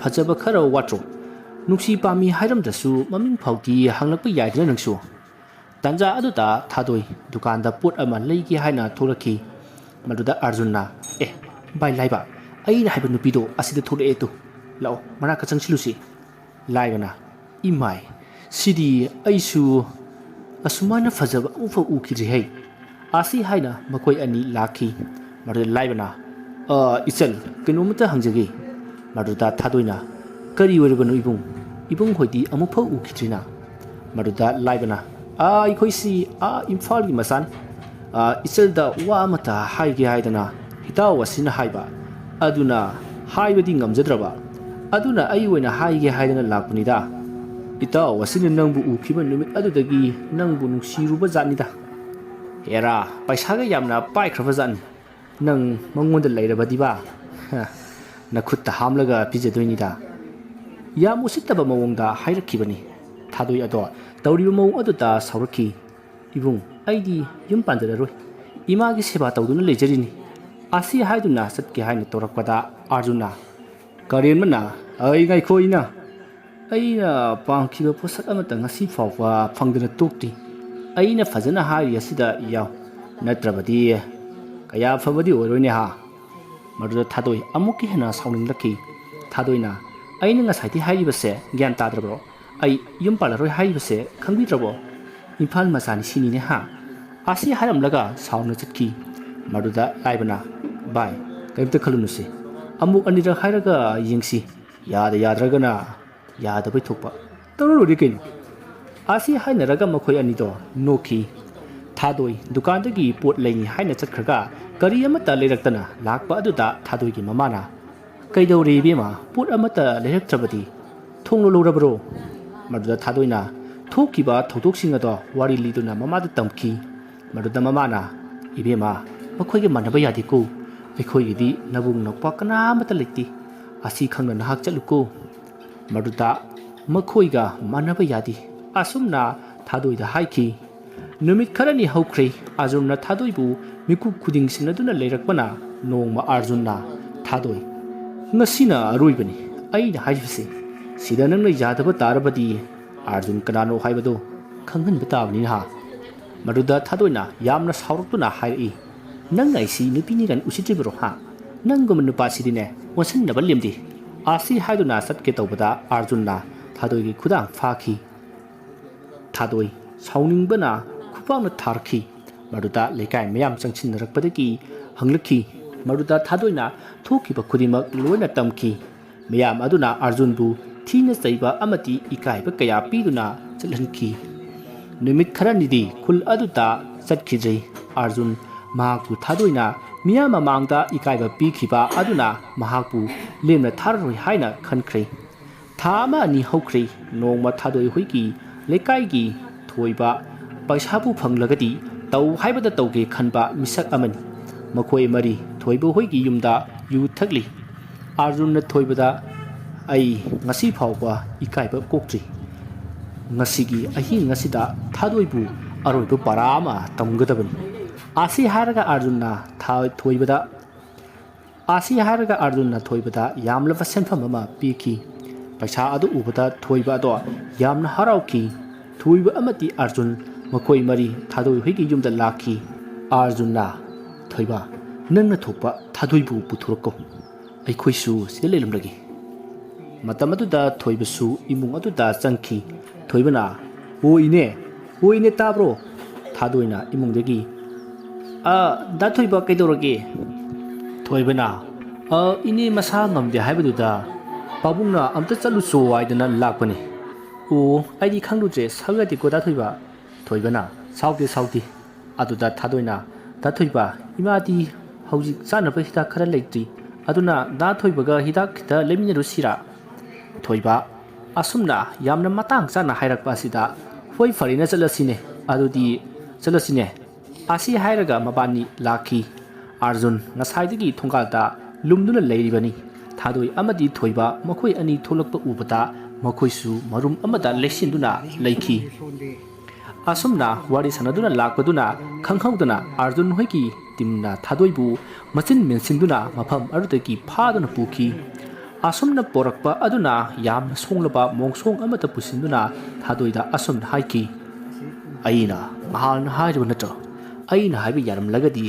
ꯐꯖꯕ ꯈꯔ ꯋꯥꯠꯇ꯭ꯔꯣ? ꯅꯨꯡꯁꯤ ꯄꯥꯝꯃꯤ ꯍꯥꯏꯔꯝꯗ꯭ꯔꯁꯨ ꯃꯃꯤꯡ ꯐꯥꯎꯗꯤ ꯍꯪꯂꯛꯄ ꯌꯥꯏꯗꯅ ꯅꯪꯁꯨ"꯫ ꯇꯥꯟꯖꯥ ꯑꯗꯨꯗ ꯊꯥꯗꯣꯏ ꯗꯨꯀꯥꯟꯗ ꯄꯣꯠ ꯑꯃ ꯂꯩꯒꯦ ꯍꯥꯏꯅ ꯊꯣꯛꯂꯛꯈꯤ꯫ ꯃꯗꯨꯗ ꯑꯥꯔꯖꯨꯟꯅ, "ꯑꯦ ꯚꯥꯏ ꯂꯥꯏꯕ, ꯑꯩꯅ ꯍꯥꯏꯕ ꯅꯨꯄꯤꯗꯣ ꯑꯁꯤꯗ ꯊꯣꯛꯂꯛꯑꯦ ꯇꯨ꯫ ꯂꯥꯛꯑꯣ, ꯃꯅꯥꯛꯇ ꯆꯪꯁꯤꯜꯂꯨꯁꯤ"꯫ ꯂꯥꯏꯕꯅ, "ꯏꯃꯥꯏ, ꯁꯤꯗꯤ ꯑꯩꯁꯨ ꯑꯁꯨꯃꯥꯏꯅ ꯐꯖꯕ ꯑꯃꯨꯛꯐꯥꯎ ꯎꯈꯤꯗ꯭ꯔꯤꯍꯩ"꯫ ꯑꯁꯤ ꯍꯥꯏꯅ ꯃꯈꯣꯏ ꯑꯅꯤ ꯂꯥꯛꯈꯤ꯫ ꯃꯗꯨꯗ ꯂꯥꯏꯕꯅ, "ꯑ, ꯏꯆꯜ, ꯀꯩꯅꯣꯝꯇ ꯍꯪꯖꯒꯦ"꯫ ꯃꯗꯨꯗ ꯊꯥꯗꯣꯏꯅ, "ꯀꯔꯤ ꯑꯣꯏꯔꯕꯅꯣ ꯏꯕꯨꯡ? ꯏꯕꯨꯡ ꯍꯣꯏꯗꯤ ꯑꯃꯨꯛꯐꯥꯎ ꯎꯈꯤꯗ꯭ꯔꯤꯅ"꯫ ꯃꯗꯨꯗ ꯂꯥꯏꯕꯅ, "ꯑꯥ, ꯑꯩꯈꯣꯏꯁꯤ ꯑꯥ ꯏꯝꯐꯥꯜꯒꯤ ꯃꯆꯥꯅꯤ꯫ ꯑꯥ, ꯏꯆꯜꯗ ꯋꯥ ꯑꯃꯇ ꯍꯥꯏꯒꯦ ꯍꯥꯏꯗꯅ ꯏꯇꯥꯎ ꯑꯁꯤꯅ ꯍꯥꯏꯕ"꯫ ꯑꯗꯨꯅ ꯍꯥꯏꯕꯗꯤ ꯉꯝꯖꯗ꯭ꯔꯕ꯫ ꯑꯗꯨꯅ ꯑꯩ ꯑꯣꯏꯅ ꯍꯥꯏꯒꯦ ꯍꯥꯏꯗꯅ ꯂꯥꯛꯄꯅꯤꯗ꯫ ꯏꯇꯥꯎ ꯑꯁꯤꯅ ꯅꯪꯕꯨ ꯎꯈꯤꯕ ꯅꯨꯃꯤꯠ ꯑꯗꯨꯗꯒꯤ ꯅꯪꯕꯨ ꯅꯨꯡꯁꯤꯔꯨꯕ ꯖꯥꯠꯅꯤꯗ꯫ ꯍꯦꯔꯥ, ꯄꯩꯁꯥꯒ ꯌꯥꯝꯅ ꯄꯥꯏꯈ꯭ꯔꯕ ꯖꯥꯠꯅꯤ꯫ ꯅꯪ ꯃꯉꯣꯟꯗ ꯂꯩꯔꯕꯗꯤꯕ, ꯍ, ꯅꯈꯨꯠꯇ ꯍꯥꯝꯂꯒ ꯄꯤꯖꯗꯣꯏꯅꯤꯗ꯫ ꯌꯥꯝ ꯎꯁꯤꯠꯇꯕ ꯃꯑꯣꯡꯗ ꯍꯥꯏꯔꯛꯈꯤꯕꯅꯤ꯫ ꯊꯥꯗꯣꯏ ꯑꯗꯣ ꯇꯧꯔꯤꯕ ꯃꯑꯣꯡ ꯑꯗꯨꯗ ꯁꯥꯎꯔꯛꯈꯤ꯫ "ꯏꯕꯨꯡ, ꯑꯩꯗꯤ ꯌꯨꯝ ꯄꯥꯟꯖꯔꯔꯣꯏ꯫ ꯏꯃꯥꯒꯤ ꯁꯦꯕꯥ ꯇꯧꯗꯨꯅ ꯂꯩꯖꯔꯤꯅꯤ꯫" ꯑꯁꯤ ꯍꯥꯏꯗꯨꯅ ꯆꯠꯀꯦ ꯍꯥꯏꯅ ꯇꯧꯔꯛꯄꯗ ꯑꯥꯔꯖꯨꯟꯅ, ꯀꯔꯦꯝꯅ, "ꯑꯩ ꯉꯥꯏꯈꯣ ꯏꯅ, ꯑꯩꯅ ꯄꯥꯝꯈꯤꯕ ꯄꯣꯠꯁꯛ ꯑꯃꯠꯇ ꯉꯁꯤ ꯐꯥꯎꯕ ꯐꯪꯗꯅ ꯇꯣꯛꯇ꯭ꯔꯤ꯫ ꯑꯩꯅ ꯐꯖꯅ ꯍꯥꯏꯔꯤ ꯑꯁꯤꯗ ꯌꯥꯎ, ꯅꯠꯇ꯭ꯔꯕꯗꯤ ꯀꯌꯥ ꯐꯕꯗꯤ ꯑꯣꯏꯔꯣꯏꯅꯦ ꯍꯥ?" ꯃꯗꯨꯗ ꯊꯥꯗꯣꯏ ꯑꯃꯨꯛꯀ ꯍꯦꯟꯅ ꯁꯥꯎꯅꯤꯡꯂꯛꯈꯤ꯫ ꯊꯥꯗꯣꯏꯅ, "ꯑꯩꯅ ꯉꯁꯥꯏꯗꯤ ꯍꯥꯏꯔꯤꯕꯁꯦ ꯒ꯭ꯌꯥꯟ ꯇꯥꯗ꯭ꯔꯕ꯭ꯔꯣ? ꯑꯩ ꯌꯨꯝ ꯄꯥꯜꯂꯔꯣꯏ ꯍꯥꯏꯔꯤꯕꯁꯦ ꯈꯪꯕꯤꯗ꯭ꯔꯕꯣ? ꯏꯝꯐꯥꯜ ꯃꯆꯥꯅꯤ ꯁꯤꯅꯤꯅꯦ ꯍꯥ?" ꯑꯁꯤ ꯍꯥꯏꯔꯝꯂꯒ ꯁꯥꯎꯅ ꯆꯠꯈꯤ꯫ ꯃꯗꯨꯗ ꯂꯥꯏꯕꯅ, "ꯚꯥꯏ, ꯀꯔꯤꯝꯇ ꯈꯜꯂꯨꯅꯨꯁꯦ꯫ ꯑꯃꯨꯛ ꯑꯅꯤꯔꯛ ꯍꯥꯏꯔꯒ ꯌꯦꯡꯁꯤ꯫ ꯌꯥꯗ ꯌꯥꯗ꯭ꯔꯒꯅ ꯌꯥꯗꯕꯩ ꯊꯣꯛꯄ ꯇꯧꯔ ꯂꯣꯏꯔꯦ ꯀꯩꯅꯣ?" ꯑꯁꯤ ꯍꯥꯏꯅꯔꯒ ꯃꯈꯣꯏ ꯑꯅꯤꯗꯣ ꯅꯣꯛꯈꯤ꯫ ꯊꯥꯗꯣꯏ ꯗꯨꯀꯥꯟꯗꯒꯤ ꯄꯣꯠ ꯂꯩꯅꯤ ꯍꯥꯏꯅ ꯆꯠꯈ꯭ꯔꯒ ꯒꯥꯔꯤ ꯑꯃꯠꯇ ꯂꯩꯔꯛꯇꯅ ꯂꯥꯛꯄ ꯑꯗꯨꯗ ꯊꯥꯗꯣꯏꯒꯤ ꯃꯃꯥꯅ, "ꯀꯩꯗꯧꯔꯦ ꯏꯕꯦꯝꯃ, ꯄꯣꯠ ꯑꯃꯠꯇ ꯂꯩꯔꯛꯇ꯭ꯔꯕꯗꯤ? ꯊꯣꯡ ꯂꯣꯜꯂꯨꯔꯕꯔꯣ?" ꯃꯗꯨꯗ ꯊꯥꯗꯣꯏꯅ ꯊꯣꯛꯈꯤꯕ ꯊꯧꯗꯣꯛꯁꯤꯡ ꯑꯗꯣ ꯋꯥꯔꯤ ꯂꯤꯗꯨꯅ ꯃꯃꯥꯗ ꯇꯝꯈꯤ꯫ ꯃꯗꯨꯗ ꯃꯃꯥꯅ, "ꯏꯕꯦꯝꯃ, ꯃꯈꯣꯏꯒ ꯃꯥꯟꯅꯕ ꯌꯥꯗꯦꯀꯣ꯫ ꯑꯩꯈꯣꯏꯒꯤꯗꯤ ꯅꯕꯨꯡ ꯅꯧꯄꯥ ꯀꯅꯥ ꯑꯃꯠꯇ ꯂꯩꯇꯦ꯫ ꯑꯁꯤ ꯈꯪꯅ ꯅꯍꯥꯛ ꯆꯠꯂꯨꯀꯣ꯫" ꯃꯗꯨꯗ ꯃꯈꯣꯏꯒ ꯃꯥꯟꯅꯕ ꯌꯥꯗꯦ꯫ ꯑꯁꯨꯝꯅ ꯊꯥꯗꯣꯏꯗ ꯍꯥꯏꯈꯤ꯫ ꯅꯨꯃꯤꯠ ꯈꯔꯅꯤ ꯍꯧꯈ꯭ꯔꯦ꯫ ꯑꯥꯔꯖꯨꯟꯅ ꯊꯥꯗꯣꯏꯕꯨ ꯃꯤꯀꯨꯞ ꯈꯨꯗꯤꯡ ꯁꯤꯟꯅꯗꯨꯅ ꯂꯩꯔꯛꯄꯅ ꯅꯣꯡꯃ ꯑꯥꯔꯖꯨꯟꯅ, "ꯊꯥꯗꯣꯏ, ꯉꯁꯤꯅ ꯑꯔꯣꯏꯕꯅꯤ ꯑꯩꯅ ꯍꯥꯏꯔꯤꯕꯁꯦ꯫ ꯁꯤꯗ ꯅꯪꯅ ꯌꯥꯗꯕ ꯇꯥꯔꯕꯗꯤ ꯑꯥꯔꯖꯨꯟ ꯀꯅꯥꯅꯣ ꯍꯥꯏꯕꯗꯨ ꯈꯪꯍꯟꯕ ꯇꯥꯕꯅꯤ ꯅꯍꯥ꯫" ꯃꯗꯨꯗ ꯊꯥꯗꯣꯏꯅ ꯌꯥꯝꯅ ꯁꯥꯎꯔꯛꯇꯨꯅ ꯍꯥꯏꯔꯛꯏ, "ꯅꯪ ꯑꯩꯁꯤ ꯅꯨꯄꯤꯅꯤ ꯀꯥꯏꯅ ꯎꯁꯤꯠꯇ꯭ꯔꯤꯕꯔꯣ ꯍꯥ? ꯅꯪꯒꯨꯝꯕ ꯅꯨꯄꯥꯁꯤꯗꯤꯅꯦ ꯑꯣꯟꯁꯤꯟꯅꯕ ꯂꯦꯝꯗꯦ꯫" ꯑꯁꯤ ꯍꯥꯏꯗꯨꯅ ꯆꯠꯀꯦ ꯇꯧꯕꯗ ꯑꯥꯔꯖꯨꯟꯅ ꯊꯥꯗꯣꯏꯒꯤ ꯈꯨꯗꯥꯡ ꯐꯥꯈꯤ꯫ ꯊꯥꯗꯣꯏ ꯁꯥꯎꯅꯤꯡꯕꯅ ꯈꯨꯄꯥꯛꯅ ꯊꯥꯔꯛꯈꯤ꯫ ꯃꯗꯨꯗ ꯂꯩꯀꯥꯏ ꯃꯌꯥꯝ ꯆꯪꯁꯤꯟꯅꯔꯛꯄꯗꯒꯤ ꯍꯪꯂꯛꯈꯤ꯫ ꯃꯗꯨꯗ ꯊꯥꯗꯣꯏꯅ ꯊꯣꯛꯈꯤꯕ ꯈꯨꯗꯤꯡꯃꯛ ꯂꯣꯏꯅ ꯇꯝꯈꯤ꯫ ꯃꯌꯥꯝ ꯑꯗꯨꯅ ꯑꯥꯔꯖꯨꯟꯕꯨ ꯊꯤꯅ ꯆꯩꯕ ꯑꯃꯗꯤ ꯏꯀꯥꯏꯕ ꯀꯌꯥ ꯄꯤꯗꯨꯅ ꯆꯠꯍꯟꯈꯤ꯫ ꯅꯨꯃꯤꯠ ꯈꯔꯅꯤꯗꯤ ꯈꯨꯜ ꯑꯗꯨꯗ ꯆꯠꯈꯤꯗ꯭ꯔꯤ꯫ ꯑꯥꯔꯖꯨꯟ ꯃꯍꯥꯛꯄꯨ ꯊꯥꯗꯣꯏꯅ ꯃꯤꯌꯥꯝ ꯃꯃꯥꯡꯗ ꯏꯀꯥꯏꯕ ꯄꯤꯈꯤꯕ ꯑꯗꯨꯅ ꯃꯍꯥꯛꯄꯨ ꯂꯦꯝꯅ ꯊꯥꯔꯔꯣꯏ ꯍꯥꯏꯅ ꯈꯟꯈ꯭ꯔꯦ꯫ ꯊꯥ ꯑꯃ ꯑꯅꯤ ꯍꯧꯈ꯭ꯔꯦ꯫ ꯅꯣꯡꯃ ꯊꯥꯗꯣꯏ ꯍꯣꯏꯒꯤ ꯂꯩꯀꯥꯏꯒꯤ ꯊꯣꯏꯕ ꯄꯩꯁꯥꯕꯨ ꯐꯪꯂꯒꯗꯤ ꯇꯧ ꯍꯥꯏꯕꯗ ꯇꯧꯒꯦ ꯈꯟꯕ ꯃꯤꯁꯛ ꯑꯃꯅꯤ꯫ ꯃꯈꯣꯏ ꯃꯔꯤ ꯊꯣꯏꯕ ꯍꯣꯏꯒꯤ ꯌꯨꯝꯗ ꯌꯨ ꯊꯛꯂꯤ꯫ ꯑꯥꯔꯖꯨꯟꯅ ꯊꯣꯏꯕꯗ, "ꯑꯩ ꯉꯁꯤ ꯐꯥꯎꯕ ꯏꯀꯥꯏꯕ ꯀꯣꯛꯇ꯭ꯔꯤ꯫ ꯉꯁꯤꯒꯤ ꯑꯍꯤꯡ ꯑꯁꯤꯗ ꯊꯥꯗꯣꯏꯕꯨ ꯑꯔꯣꯏꯕ ꯄꯔꯥ ꯑꯃ ꯇꯝꯒꯗꯕꯅꯤ"꯫ ꯑꯁꯤ ꯍꯥꯏꯔꯒ ꯑꯥꯔꯖꯨꯟꯅ ꯊꯥ-, ꯊꯣꯏꯕꯗ, ꯑꯁꯤ ꯍꯥꯏꯔꯒ ꯑꯥꯔꯖꯨꯟꯅ ꯊꯣꯏꯕꯗ ꯌꯥꯝꯂꯕ ꯁꯦꯟꯐꯝ ꯑꯃ ꯄꯤꯈꯤ꯫ ꯄꯩꯁꯥ ꯑꯗꯨ ꯎꯕꯗ ꯊꯣꯏꯕ ꯑꯗꯣ ꯌꯥꯝꯅ ꯍꯔꯥꯎꯈꯤ꯫ ꯊꯣꯏꯕ ꯑꯃꯗꯤ ꯑꯥꯔꯖꯨꯟ ꯃꯈꯣꯏ ꯃꯔꯤ ꯊꯥꯗꯣꯏ ꯍꯣꯏꯒꯤ ꯌꯨꯝꯗ ꯂꯥꯛꯈꯤ꯫ ꯑꯥꯔꯖꯨꯟꯅ, "ꯊꯣꯏꯕ, ꯅꯪꯅ ꯊꯣꯛꯄ ꯊꯥꯗꯣꯏꯕꯨ ꯄꯨꯊꯣꯔꯛꯀꯣ꯫ ꯑꯩꯈꯣꯏꯁꯨ ꯁꯤꯗ ꯂꯩꯔꯝꯂꯒꯦ"꯫ ꯃꯇꯝ ꯑꯗꯨꯗ ꯊꯣꯏꯕꯁꯨ ꯏꯃꯨꯡ ꯑꯗꯨꯗ ꯆꯪꯈꯤ꯫ ꯊꯣꯏꯕꯅ, "ꯑꯣ ꯏꯅꯦ, ꯑꯣ ꯏꯅꯦ, ꯇꯥꯕ꯭ꯔꯣ?" ꯊꯥꯗꯣꯏꯅ ꯏꯃꯨꯡꯗꯒꯤ, "ꯑ, ꯗꯥ ꯊꯣꯏꯕ, ꯀꯩꯗꯧꯔꯒꯦ?" ꯊꯣꯏꯕꯅ, "ꯑ, ꯏꯅꯦ ꯃꯁꯥ ꯉꯝꯗꯦ ꯍꯥꯏꯕꯗꯨꯗ ꯄꯥꯕꯨꯡꯅ ꯑꯝꯇ ꯆꯠꯂꯨꯆꯣ ꯍꯥꯏꯗꯅ ꯂꯥꯛꯄꯅꯤ"꯫ "ꯑꯣ, ꯑꯩꯗꯤ ꯈꯪꯂꯨꯗ꯭ꯔꯦ, ꯁꯥꯎ ꯌꯥꯗꯦꯀꯣ ꯗꯥ ꯊꯣꯏꯕ"꯫ ꯊꯣꯏꯕꯅ, "ꯁꯥꯎꯗꯦ, ꯁꯥꯎꯗꯦ"꯫ ꯑꯗꯨꯗ ꯊꯥꯗꯣꯏꯅ, "ꯗꯥ ꯊꯣꯏꯕ, ꯏꯃꯥꯗꯤ ꯍꯧꯖꯤꯛ ꯆꯥꯅꯕ ꯍꯤꯗꯥꯛ ꯈꯔ ꯂꯩꯇ꯭ꯔꯤ, ꯑꯗꯨꯅ ꯗꯥ ꯊꯣꯏꯕꯒ ꯍꯤꯗꯥꯛ ꯈꯤꯇ ꯂꯩꯃꯤꯟꯅꯔꯨꯁꯤꯔꯥ?" ꯊꯣꯏꯕ ꯑꯁꯨꯝꯅ ꯌꯥꯝꯅ ꯃꯇꯥꯡ ꯆꯥꯅ ꯍꯥꯏꯔꯛꯄ ꯑꯁꯤꯗ, "ꯍꯣꯏ, ꯐꯔꯦꯅ ꯆꯠꯂꯁꯤꯅꯦ, ꯑꯗꯨꯗꯤ ꯆꯠꯂꯁꯤꯅꯦ"꯫ ꯑꯁꯤ ꯍꯥꯏꯔꯒ ꯃꯕꯥꯅꯤ ꯂꯥꯛꯈꯤ꯫ ꯑꯥꯔꯖꯨꯟ ꯉꯁꯥꯏꯗꯒꯤ ꯊꯣꯡꯒꯥꯜꯗ ꯂꯨꯝꯗꯨꯅ ꯂꯩꯔꯤꯕꯅꯤ꯫ ꯊꯥꯗꯣꯏ ꯑꯃꯗꯤ ꯊꯣꯏꯕ ꯃꯈꯣꯏ ꯑꯅꯤ ꯊꯣꯛꯂꯛꯄ ꯎꯕꯗ ꯃꯈꯣꯏꯁꯨ ꯃꯔꯨꯝ ꯑꯃꯗ ꯂꯩꯁꯤꯟꯗꯨꯅ ꯂꯩꯈꯤ꯫ ꯑꯁꯨꯝꯅ ꯋꯥꯔꯤ ꯁꯥꯟꯅꯗꯨꯅ ꯂꯥꯛꯄꯗꯨꯅ ꯈꯪꯍꯧꯗꯅ ꯑꯥꯔꯖꯨꯟ ꯍꯣꯏꯒꯤ ꯇꯤꯝꯅ ꯊꯥꯗꯣꯏꯕꯨ ꯃꯆꯤꯟ ꯃꯦꯟꯁꯤꯟꯗꯨꯅ ꯃꯐꯝ ꯑꯗꯨꯗꯒꯤ ꯐꯥꯗꯨꯅ ꯄꯨꯈꯤ꯫ ꯑꯁꯨꯝꯅ ꯄꯣꯔꯛꯄ ꯑꯗꯨꯅ ꯌꯥꯝꯅ ꯁꯣꯡꯂꯕ ꯃꯣꯡꯁꯣꯡ ꯑꯃꯗ ꯄꯨꯁꯤꯟꯗꯨꯅ ꯊꯥꯗꯣꯏꯗ ꯑꯁꯨꯝꯅ ꯍꯥꯏꯈꯤ, "ꯑꯩꯅ ꯉꯍꯥꯟꯅ ꯍꯥꯏꯔꯤꯕ ꯅꯠꯇ꯭ꯔꯣ? ꯑꯩꯅ ꯍꯥꯏꯕ ꯌꯥꯔꯝꯂꯒꯗꯤ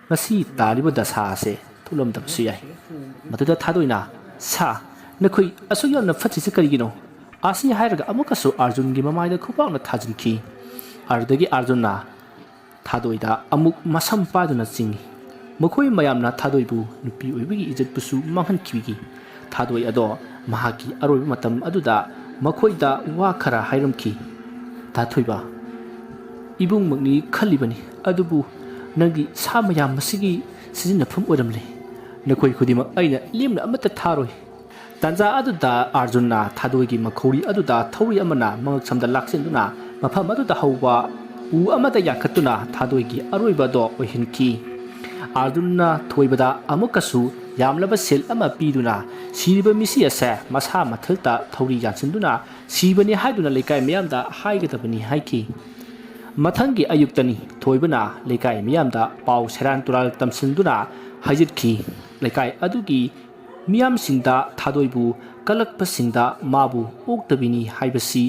ꯉꯁꯤ ꯇꯥꯔꯤꯕ ꯗꯁꯥ ꯑꯁꯦ ꯊꯣꯛꯂꯝꯗꯕꯁꯨ ꯌꯥꯏ"꯫ ꯃꯗꯨꯗ ꯊꯥꯗꯣꯏꯅ, "ꯁꯥ, ꯅꯈꯣꯏ ꯑꯁꯨꯛ ꯌꯥꯝꯅ ꯐꯠꯇ꯭ꯔꯤꯁꯤ ꯀꯔꯤꯒꯤꯅꯣ?" ꯑꯁꯤ ꯍꯥꯏꯔꯒ ꯑꯃꯨꯛꯀꯁꯨ ꯑꯥꯔꯖꯨꯟꯒꯤ ꯃꯃꯥꯏꯗ ꯈꯨꯕꯥꯛꯅ ꯊꯥꯖꯤꯟꯈꯤ꯫ ꯑꯗꯨꯗꯒꯤ ꯑꯥꯔꯖꯨꯟꯅ ꯊꯥꯗꯣꯏꯗ ꯑꯃꯨꯛ ꯃꯁꯝ ꯄꯥꯏꯗꯨꯅ ꯆꯤꯡꯏ꯫ ꯃꯈꯣꯏ ꯃꯌꯥꯝꯅ ꯊꯥꯗꯣꯏꯕꯨ ꯅꯨꯄꯤ ꯑꯣꯏꯕꯒꯤ ꯏꯖꯠꯄꯨꯁꯨ ꯃꯥꯡꯍꯟꯈꯤꯕꯒꯤ ꯊꯥꯗꯣꯏ ꯑꯗꯣ ꯃꯍꯥꯛꯀꯤ ꯑꯔꯣꯏꯕ ꯃꯇꯝ ꯑꯗꯨꯗ ꯃꯈꯣꯏꯗ ꯋꯥ ꯈꯔ ꯍꯥꯏꯔꯝꯈꯤ꯫ "ꯊꯥꯊꯣꯏꯕ, ꯏꯕꯨꯡꯃꯛꯅꯤ ꯈꯜꯂꯤꯕꯅꯤ, ꯑꯗꯨꯕꯨ ꯅꯪꯒꯤ ꯁꯥ ꯃꯌꯥꯝ ꯑꯁꯤꯒꯤ ꯁꯤꯖꯤꯟꯅꯐꯝ ꯑꯣꯏꯔꯝꯂꯦ꯫ ꯅꯈꯣꯏ ꯈꯨꯗꯤꯡꯃꯛ ꯑꯩꯅ ꯂꯦꯝꯅ ꯑꯃꯠꯇ ꯊꯥꯔꯣꯏ꯫ ꯇꯥꯟꯖꯥ ꯑꯗꯨꯗ ꯑꯥꯔꯖꯨꯟꯅ ꯊꯥꯗꯣꯏꯒꯤ ꯃꯈꯧꯔꯤ ꯑꯗꯨꯗ ꯊꯧꯔꯤ ꯑꯃꯅ ꯃꯉꯛꯁꯝꯗ ꯂꯥꯛꯁꯤꯟꯗꯨꯅ ꯃꯐꯝ ꯑꯗꯨꯗ ꯍꯧꯕ ꯎ ꯑꯃꯗ ꯌꯥꯟꯈꯠꯇꯨꯅ ꯊꯥꯗꯣꯏꯒꯤ ꯑꯔꯣꯏꯕ ꯑꯗꯣ ꯑꯣꯏꯍꯟꯈꯤ꯫ ꯑꯥꯔꯖꯨꯟꯅ ꯊꯣꯏꯕꯗ ꯑꯃꯨꯛꯀꯁꯨ ꯌꯥꯝꯂꯕ ꯁꯦꯜ ꯑꯃ ꯄꯤꯗꯨꯅ ꯁꯤꯔꯤꯕ ꯃꯤꯁꯤ ꯑꯁꯦ ꯃꯁꯥ ꯃꯊꯟꯇ ꯊꯧꯔꯤ ꯌꯥꯟꯁꯤꯟꯗꯨꯅ ꯁꯤꯕꯅꯤ ꯍꯥꯏꯗꯨꯅ ꯂꯩꯀꯥꯏ ꯃꯤꯌꯥꯝꯗ ꯍꯥꯏꯒꯗꯕꯅꯤ ꯍꯥꯏꯈꯤ꯫ ꯃꯊꯪꯒꯤ ꯑꯌꯨꯛꯇꯅꯤ ꯊꯣꯏꯕꯅ ꯂꯩꯀꯥꯏ ꯃꯤꯌꯥꯝꯗ ꯄꯥꯎ ꯁꯦꯔꯥꯟ ꯇꯨꯔꯥꯟ ꯇꯝꯁꯤꯟꯗꯨꯅ ꯍꯥꯏꯖꯤꯠꯈꯤ꯫ ꯂꯩꯀꯥꯏ ꯑꯗꯨꯒꯤ ꯃꯤꯌꯥꯝꯁꯤꯡꯗ ꯊꯥꯗꯣꯏꯕꯨ ꯀꯜꯂꯛꯄꯁꯤꯡꯗ ꯃꯥꯕꯨ ꯑꯣꯛꯇꯕꯤꯅꯤ ꯍꯥꯏꯕꯁꯤ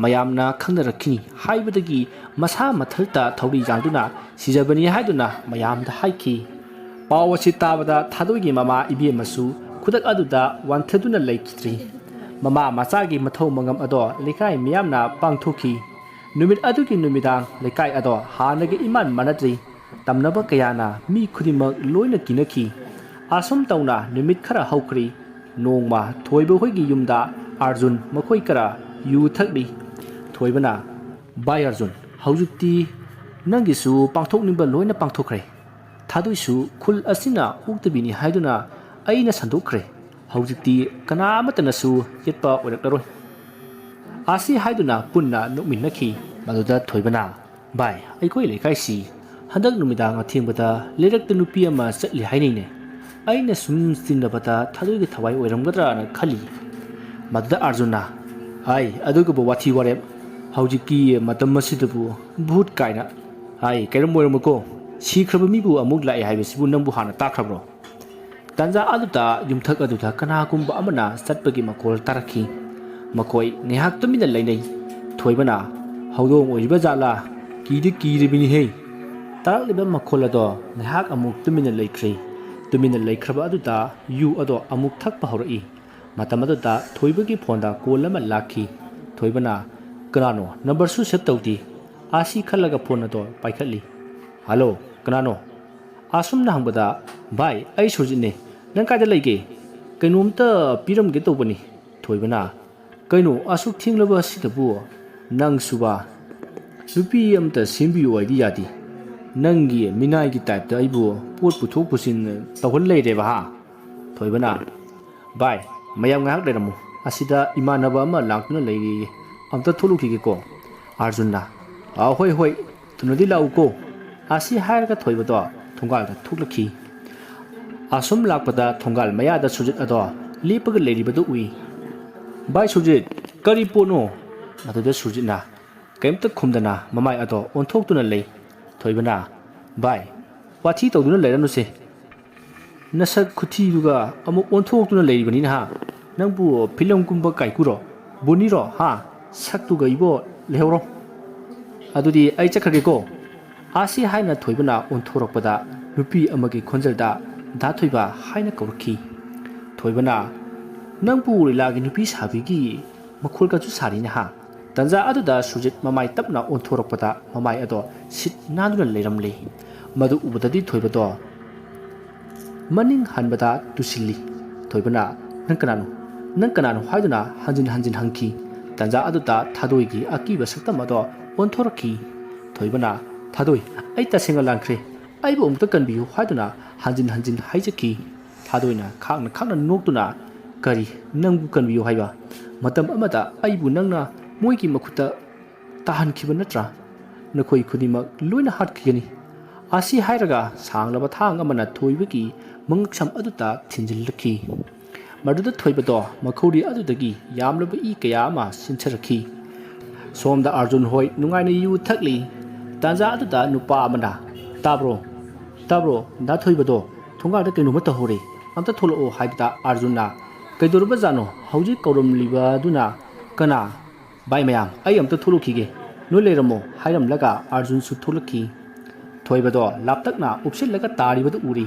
ꯃꯌꯥꯝꯅ ꯈꯪꯅꯔꯛꯈꯤꯅꯤ ꯍꯥꯏꯕꯗꯒꯤ ꯃꯁꯥ ꯃꯊꯟꯇ ꯊꯧꯔꯤ ꯌꯥꯟꯗꯨꯅ ꯁꯤꯖꯕꯅꯤ ꯍꯥꯏꯗꯨꯅ ꯃꯌꯥꯝꯗ ꯍꯥꯏꯈꯤ꯫ ꯄꯥꯎ ꯑꯁꯤ ꯇꯥꯕꯗ ꯊꯥꯗꯣꯏꯒꯤ ꯃꯃꯥ ꯏꯕꯦꯝꯃꯁꯨ ꯈꯨꯗꯛ ꯑꯗꯨꯗ ꯋꯥꯟꯊꯗꯨꯅ ꯂꯩꯈꯤꯗ꯭ꯔꯤ꯫ ꯃꯃꯥ ꯃꯆꯥꯒꯤ ꯃꯊꯧ ꯃꯉꯝ ꯑꯗꯣ ꯂꯩꯀꯥꯏ ꯃꯤꯌꯥꯝꯅ ꯄꯥꯡꯊꯣꯛꯈꯤ꯫ ꯅꯨꯃꯤꯠ ꯑꯗꯨꯒꯤ ꯅꯨꯃꯤꯗꯥꯡ ꯂꯩꯀꯥꯏ ꯑꯗꯣ ꯍꯥꯟꯅꯒ ꯏꯃꯥꯟ ꯃꯥꯟꯅꯗ꯭ꯔꯤ꯫ ꯇꯝꯅꯕ ꯀꯌꯥꯅ ꯃꯤ ꯈꯨꯗꯤꯡꯃꯛ ꯂꯣꯏꯅ ꯀꯤꯅꯈꯤ꯫ ꯑꯁꯨꯝ ꯇꯧꯅ ꯅꯨꯃꯤꯠ ꯈꯔ ꯍꯧꯈ꯭ꯔꯤ꯫ ꯅꯣꯡꯃ ꯊꯣꯏꯕ ꯍꯣꯏꯒꯤ ꯌꯨꯝꯗ ꯑꯥꯔꯖꯨꯟ ꯃꯈꯣꯏ ꯈꯔ ꯌꯨ ꯊꯛꯂꯤ꯫ ꯊꯣꯏꯕꯅ, "ꯚꯥꯏ ꯑꯥꯔꯖꯨꯟ, ꯍꯧꯖꯤꯛꯇꯤ ꯅꯪꯒꯤꯁꯨ ꯄꯥꯡꯊꯣꯛꯅꯤꯡꯕ ꯂꯣꯏꯅ ꯄꯥꯡꯊꯣꯛꯈ꯭ꯔꯦ꯫ ꯊꯥꯗꯣꯏꯁꯨ ꯈꯨꯜ ꯑꯁꯤꯅ ꯑꯣꯛꯇꯕꯤꯅꯤ ꯍꯥꯏꯗꯨꯅ ꯑꯩꯅ ꯁꯟꯗꯣꯛꯈ꯭ꯔꯦ꯫ ꯍꯧꯖꯤꯛꯇꯤ ꯀꯅꯥ ꯑꯃꯠꯇꯅꯁꯨ ꯌꯦꯠꯄ ꯑꯣꯏꯔꯛꯂꯔꯣꯏ"꯫ ꯑꯁꯤ ꯍꯥꯏꯗꯨꯅ ꯄꯨꯟꯅ ꯅꯣꯛꯃꯤꯟꯅꯈꯤ꯫ ꯃꯗꯨꯗ ꯊꯣꯏꯕꯅ, "ꯚꯥꯏ, ꯑꯩꯈꯣꯏ ꯂꯩꯀꯥꯏꯁꯤ ꯍꯟꯗꯛ ꯅꯨꯃꯤꯗꯥꯡ ꯑꯊꯦꯡꯕꯗ ꯂꯩꯔꯛꯇ ꯅꯨꯄꯤ ꯑꯃ ꯆꯠꯂꯤ ꯍꯥꯏꯅꯩꯅꯦ꯫ ꯑꯩꯅ ꯁꯨꯝ ꯆꯤꯡꯅꯕꯗ ꯊꯥꯗꯣꯏꯒꯤ ꯊꯋꯥꯏ ꯑꯣꯏꯔꯝꯒꯗ꯭ꯔꯥꯅ ꯈꯜꯂꯤ"꯫ ꯃꯗꯨꯗ ꯑꯥꯔꯖꯨꯟꯅ, "ꯍꯥꯏ, ꯑꯗꯨꯒꯨꯝꯕ ꯋꯥꯊꯤ ꯋꯥꯔꯦꯞ꯫ ꯍꯧꯖꯤꯛꯀꯤ ꯃꯇꯝ ꯑꯁꯤꯗꯕꯨ ꯚꯨꯠ ꯀꯥꯏꯅ꯫ ꯍꯥꯏ, ꯀꯩꯔꯝ ꯑꯣꯏꯔꯝꯃꯣꯏꯀꯣ꯫ ꯁꯤꯈ꯭ꯔꯕ ꯃꯤꯕꯨ ꯑꯃꯨꯛ ꯂꯥꯛꯑꯦ ꯍꯥꯏꯕꯁꯤꯕꯨ ꯅꯪꯕꯨ ꯍꯥꯟꯅ ꯇꯥꯈ꯭ꯔꯕ꯭ꯔꯣ?" ꯇꯥꯟꯖꯥ ꯑꯗꯨꯗ ꯌꯨꯝꯊꯛ ꯑꯗꯨꯗ ꯀꯅꯥꯒꯨꯝꯕ ꯑꯃꯅ ꯆꯠꯄꯒꯤ ꯃꯈꯣꯜ ꯇꯥꯔꯛꯈꯤ꯫ ꯃꯈꯣꯏ ꯉꯥꯏꯍꯥꯛ ꯇꯨꯃꯤꯟꯅ ꯂꯩꯅꯩ꯫ ꯊꯣꯏꯕꯅ, "ꯍꯧꯗꯣꯡ ꯑꯣꯏꯔꯤꯕ ꯖꯥꯠꯂꯥ? ꯀꯤꯗꯤ ꯀꯤꯔꯤꯕꯅꯤꯍꯦ"꯫ ꯇꯥꯔꯛꯂꯤꯕ ꯃꯈꯣꯜ ꯑꯗꯣ ꯉꯥꯏꯍꯥꯛ ꯑꯃꯨꯛ ꯇꯨꯃꯤꯟꯅ ꯂꯩꯈ꯭ꯔꯦ꯫ ꯇꯨꯃꯤꯟꯅ ꯂꯩꯈ꯭ꯔꯕ ꯑꯗꯨꯗ ꯌꯨ ꯑꯗꯣ ꯑꯃꯨꯛ ꯊꯛꯄ ꯍꯧꯔꯛꯏ꯫ ꯃꯇꯝ ꯑꯗꯨꯗ ꯊꯣꯏꯕꯒꯤ ꯐꯣꯟꯗ ꯀꯣꯜ ꯑꯃ ꯂꯥꯛꯈꯤ꯫ ꯊꯣꯏꯕꯅ, "ꯀꯅꯥꯅꯣ? ꯅꯝꯕꯔꯁꯨ ꯁꯦꯚ ꯇꯧꯗꯦ"꯫ ꯑꯁꯤ ꯈꯜꯂꯒ ꯐꯣꯟ ꯑꯗꯣ ꯄꯥꯏꯈꯠꯂꯤ꯫ "ꯍꯜꯂꯣ, ꯀꯅꯥꯅꯣ?" ꯑꯁꯨꯝꯅ ꯍꯪꯕꯗ, "ꯚꯥꯏ, ꯑꯩ ꯁꯨꯔꯖꯤꯠꯅꯦ꯫ ꯅꯪ ꯀꯥꯏꯗ ꯂꯩꯒꯦ? ꯀꯩꯅꯣꯝꯇ ꯄꯤꯔꯝꯒꯦ ꯇꯧꯕꯅꯤ"꯫ ꯊꯣꯏꯕꯅ, "ꯀꯩꯅꯣ ꯑꯁꯨꯛ ꯊꯦꯡꯂꯕ ꯑꯁꯤꯗꯕꯨ? ꯅꯪꯁꯨꯕ? ꯅꯨꯄꯤ ꯑꯃꯇ ꯁꯦꯝꯕꯤꯌꯨ ꯍꯥꯏꯗꯤ ꯌꯥꯗꯦ"꯫ ꯅꯪꯒꯤ ꯃꯤꯅꯥꯏꯒꯤ ꯇꯥꯏꯞꯇ ꯑꯩꯕꯨ ꯄꯣꯠ ꯄꯨꯊꯣꯛ ꯄꯨꯁꯤꯟ ꯇꯧꯍꯜ ꯂꯩꯔꯦꯕ ꯍꯥ? ꯊꯣꯏꯕꯅ, "ꯚꯥꯏ, ꯃꯌꯥꯝ ꯉꯥꯏꯍꯥꯛ ꯂꯩꯔꯝꯃꯨ, ꯑꯁꯤꯗ ꯏꯃꯥꯟꯅꯕ ꯑꯃ ꯂꯥꯛꯇꯨꯅ ꯂꯩꯔꯤꯌꯦ, ꯑꯝꯇ ꯊꯣꯛꯂꯨꯈꯤꯒꯦꯀꯣ"꯫ ꯑꯥꯔꯖꯨꯟꯅ, "ꯑꯥ, ꯍꯣꯏ ꯍꯣꯏ, ꯊꯨꯅꯗꯤ ꯂꯥꯛꯎꯀꯣ"꯫ ꯑꯁꯤ ꯍꯥꯏꯔꯒ ꯊꯣꯏꯕꯗꯣ ꯊꯣꯡꯒꯥꯜꯗ ꯊꯣꯛꯂꯛꯈꯤ꯫ ꯑꯁꯨꯝ ꯂꯥꯛꯄꯗ ꯊꯣꯡꯒꯥꯜ ꯃꯌꯥꯗ ꯁꯨꯔꯖꯤꯠ ꯑꯗꯣ ꯂꯦꯞꯄꯒ ꯂꯩꯔꯤꯕꯗꯨ ꯎꯏ꯫ "ꯚꯥꯏ ꯁꯨꯔꯖꯤꯠ, ꯀꯔꯤ ꯄꯣꯠꯅꯣ?" ꯃꯗꯨꯗ ꯁꯨꯔꯖꯤꯠꯅ ꯀꯔꯤꯝꯇ ꯈꯨꯝꯗꯅ ꯃꯃꯥꯏ ꯑꯗꯣ ꯑꯣꯟꯊꯣꯛꯇꯨꯅ ꯂꯩ꯫ ꯊꯣꯏꯕꯅ, "ꯚꯥꯏ, ꯋꯥꯊꯤ ꯇꯧꯗꯨꯅ ꯂꯩꯔꯅꯨꯁꯦ꯫ ꯅꯁꯛ ꯈꯨꯊꯤꯗꯨꯒ ꯑꯃꯨꯛ ꯑꯣꯟꯊꯣꯛꯇꯨꯅ ꯂꯩꯔꯤꯕꯅꯤꯅ ꯍꯥ? ꯅꯪꯕꯨ ꯐꯤꯂꯝ ꯀꯨꯝꯕ ꯀꯥꯏꯀꯨꯔꯣ? ꯕꯣꯅꯤꯔꯣ ꯍꯥ? ꯁꯛꯇꯨꯒ ꯏꯕꯣ, ꯂꯩꯍꯧꯔꯣ꯫ ꯑꯗꯨꯗꯤ ꯑꯩ ꯆꯠꯈ꯭ꯔꯒꯦꯀꯣ"꯫ ꯑꯁꯤ ꯍꯥꯏꯅ ꯊꯣꯏꯕꯅ ꯑꯣꯟꯊꯣꯔꯛꯄꯗ ꯅꯨꯄꯤ ꯑꯃꯒꯤ ꯈꯣꯟꯖꯦꯜꯗ "ꯗꯥ ꯊꯣꯏꯕ" ꯍꯥꯏꯅ ꯀꯧꯔꯛꯈꯤ꯫ ꯊꯣꯏꯕꯅ, "ꯅꯪꯕꯨ ꯂꯤꯂꯥꯒꯤ ꯅꯨꯄꯤ ꯁꯥꯕꯤꯒꯤ ꯃꯈꯣꯜꯒꯁꯨ ꯁꯥꯔꯤꯅꯦ ꯍꯥ?" ꯇꯟꯖꯥ ꯑꯗꯨꯗ ꯁꯨꯔꯖꯤꯠ ꯃꯃꯥꯏ ꯇꯞꯅ ꯑꯣꯟꯊꯣꯔꯛꯄꯗ ꯃꯃꯥꯏ ꯑꯗꯣ ꯁꯤꯠ ꯅꯥꯟꯗꯨꯅ ꯂꯩꯔꯝꯂꯦ꯫ ꯃꯗꯨ ꯎꯕꯗꯗꯤ ꯊꯣꯏꯕꯗꯣ ꯃꯅꯤꯡ ꯍꯟꯕꯗ ꯇꯨꯁꯤꯜꯂꯤ꯫ ꯊꯣꯏꯕꯅ, "ꯅꯪ ꯀꯅꯥꯅꯣ? ꯅꯪ ꯀꯅꯥꯅꯣ?" ꯍꯥꯏꯗꯨꯅ ꯍꯟꯖꯤꯟ ꯍꯟꯖꯤꯟ ꯍꯪꯈꯤ꯫ ꯇꯟꯖꯥ ꯑꯗꯨꯗ ꯊꯥꯗꯣꯏꯒꯤ ꯑꯀꯤꯕ ꯁꯛꯇꯝ ꯑꯗꯣ ꯑꯣꯟꯊꯣꯔꯛꯈꯤ꯫ ꯊꯣꯏꯕꯅ, "ꯊꯥꯗꯣꯏ, ꯑꯩ ꯇꯁꯦꯡꯅ ꯂꯥꯟꯈ꯭ꯔꯦ꯫ ꯑꯩꯕꯨ ꯑꯃꯨꯛꯇ ꯀꯟꯕꯤꯌꯨ" ꯍꯥꯏꯗꯨꯅ ꯍꯟꯖꯤꯟ ꯍꯟꯖꯤꯟ ꯍꯥꯏꯖꯈꯤ꯫ ꯊꯥꯗꯣꯏꯅ ꯈꯥꯡꯅ ꯈꯥꯡꯅ ꯅꯣꯛꯇꯨꯅ, "ꯀꯔꯤ? ꯅꯪꯕꯨ ꯀꯟꯕꯤꯌꯨ ꯍꯥꯏꯕ? ꯃꯇꯝ ꯑꯃꯗ ꯑꯩꯕꯨ ꯅꯪꯅ ꯃꯣꯏꯒꯤ ꯃꯈꯨꯠꯇ ꯇꯥꯍꯟꯈꯤꯕ ꯅꯠꯇ꯭ꯔꯥ? ꯅꯈꯣꯏ ꯈꯨꯗꯤꯡꯃꯛ ꯂꯣꯏꯅ ꯍꯥꯠꯈꯤꯒꯅꯤ"꯫ ꯑꯁꯤ ꯍꯥꯏꯔꯒ ꯁꯥꯡꯂꯕ ꯊꯥꯡ ꯑꯃꯅ ꯊꯣꯏꯕꯒꯤ ꯃꯉꯛꯁꯝ ꯑꯗꯨꯗ ꯊꯤꯟꯖꯤꯜꯂꯛꯈꯤ꯫ ꯃꯗꯨꯗ ꯊꯣꯏꯕꯗꯣ ꯃꯈꯧꯔꯤ ꯑꯗꯨꯗꯒꯤ ꯌꯥꯝꯂꯕ ꯏ ꯀꯌꯥ ꯑꯃ ꯆꯦꯟꯊꯔꯛꯈꯤ꯫ ꯁꯣꯝꯗ ꯑꯥꯔꯖꯨꯟ ꯍꯣꯏ ꯅꯨꯡꯉꯥꯏꯅ ꯌꯨ ꯊꯛꯂꯤ꯫ ꯇꯥꯟꯖꯥ ꯑꯗꯨꯗ ꯅꯨꯄꯥ ꯑꯃꯅ, "ꯇꯥꯕ꯭ꯔꯣ? ꯇꯥꯕ꯭ꯔꯣ? ꯗꯥ ꯊꯣꯏꯕꯗꯣ ꯊꯣꯡꯒꯥꯜꯗ ꯀꯩꯅꯣꯝꯃ ꯇꯧꯍꯧꯔꯦ꯫ ꯑꯝꯇ ꯊꯣꯛꯂꯛꯑꯣ" ꯍꯥꯏꯕꯗ ꯑꯥꯔꯖꯨꯟꯅ, "ꯀꯩꯗꯧꯔꯕꯖꯥꯠꯅꯣ? ꯍꯧꯖꯤꯛ ꯀꯧꯔꯝꯂꯤꯕꯗꯨꯅ ꯀꯅꯥ? ꯚꯥꯏ ꯃꯌꯥꯝ, ꯑꯩ ꯑꯝꯇ ꯊꯣꯛꯂꯛꯈꯤꯒꯦ꯫ ꯅꯣꯏ ꯂꯩꯔꯝꯃꯣ" ꯍꯥꯏꯔꯝꯂꯒ ꯑꯥꯔꯖꯨꯟꯁꯨ ꯊꯣꯛꯂꯛꯈꯤ꯫ ꯊꯣꯏꯕꯗꯣ ꯂꯥꯞꯇꯛꯅ ꯎꯞꯁꯤꯜꯂꯒ ꯇꯥꯔꯤꯕꯗꯨ ꯎꯔꯤ꯫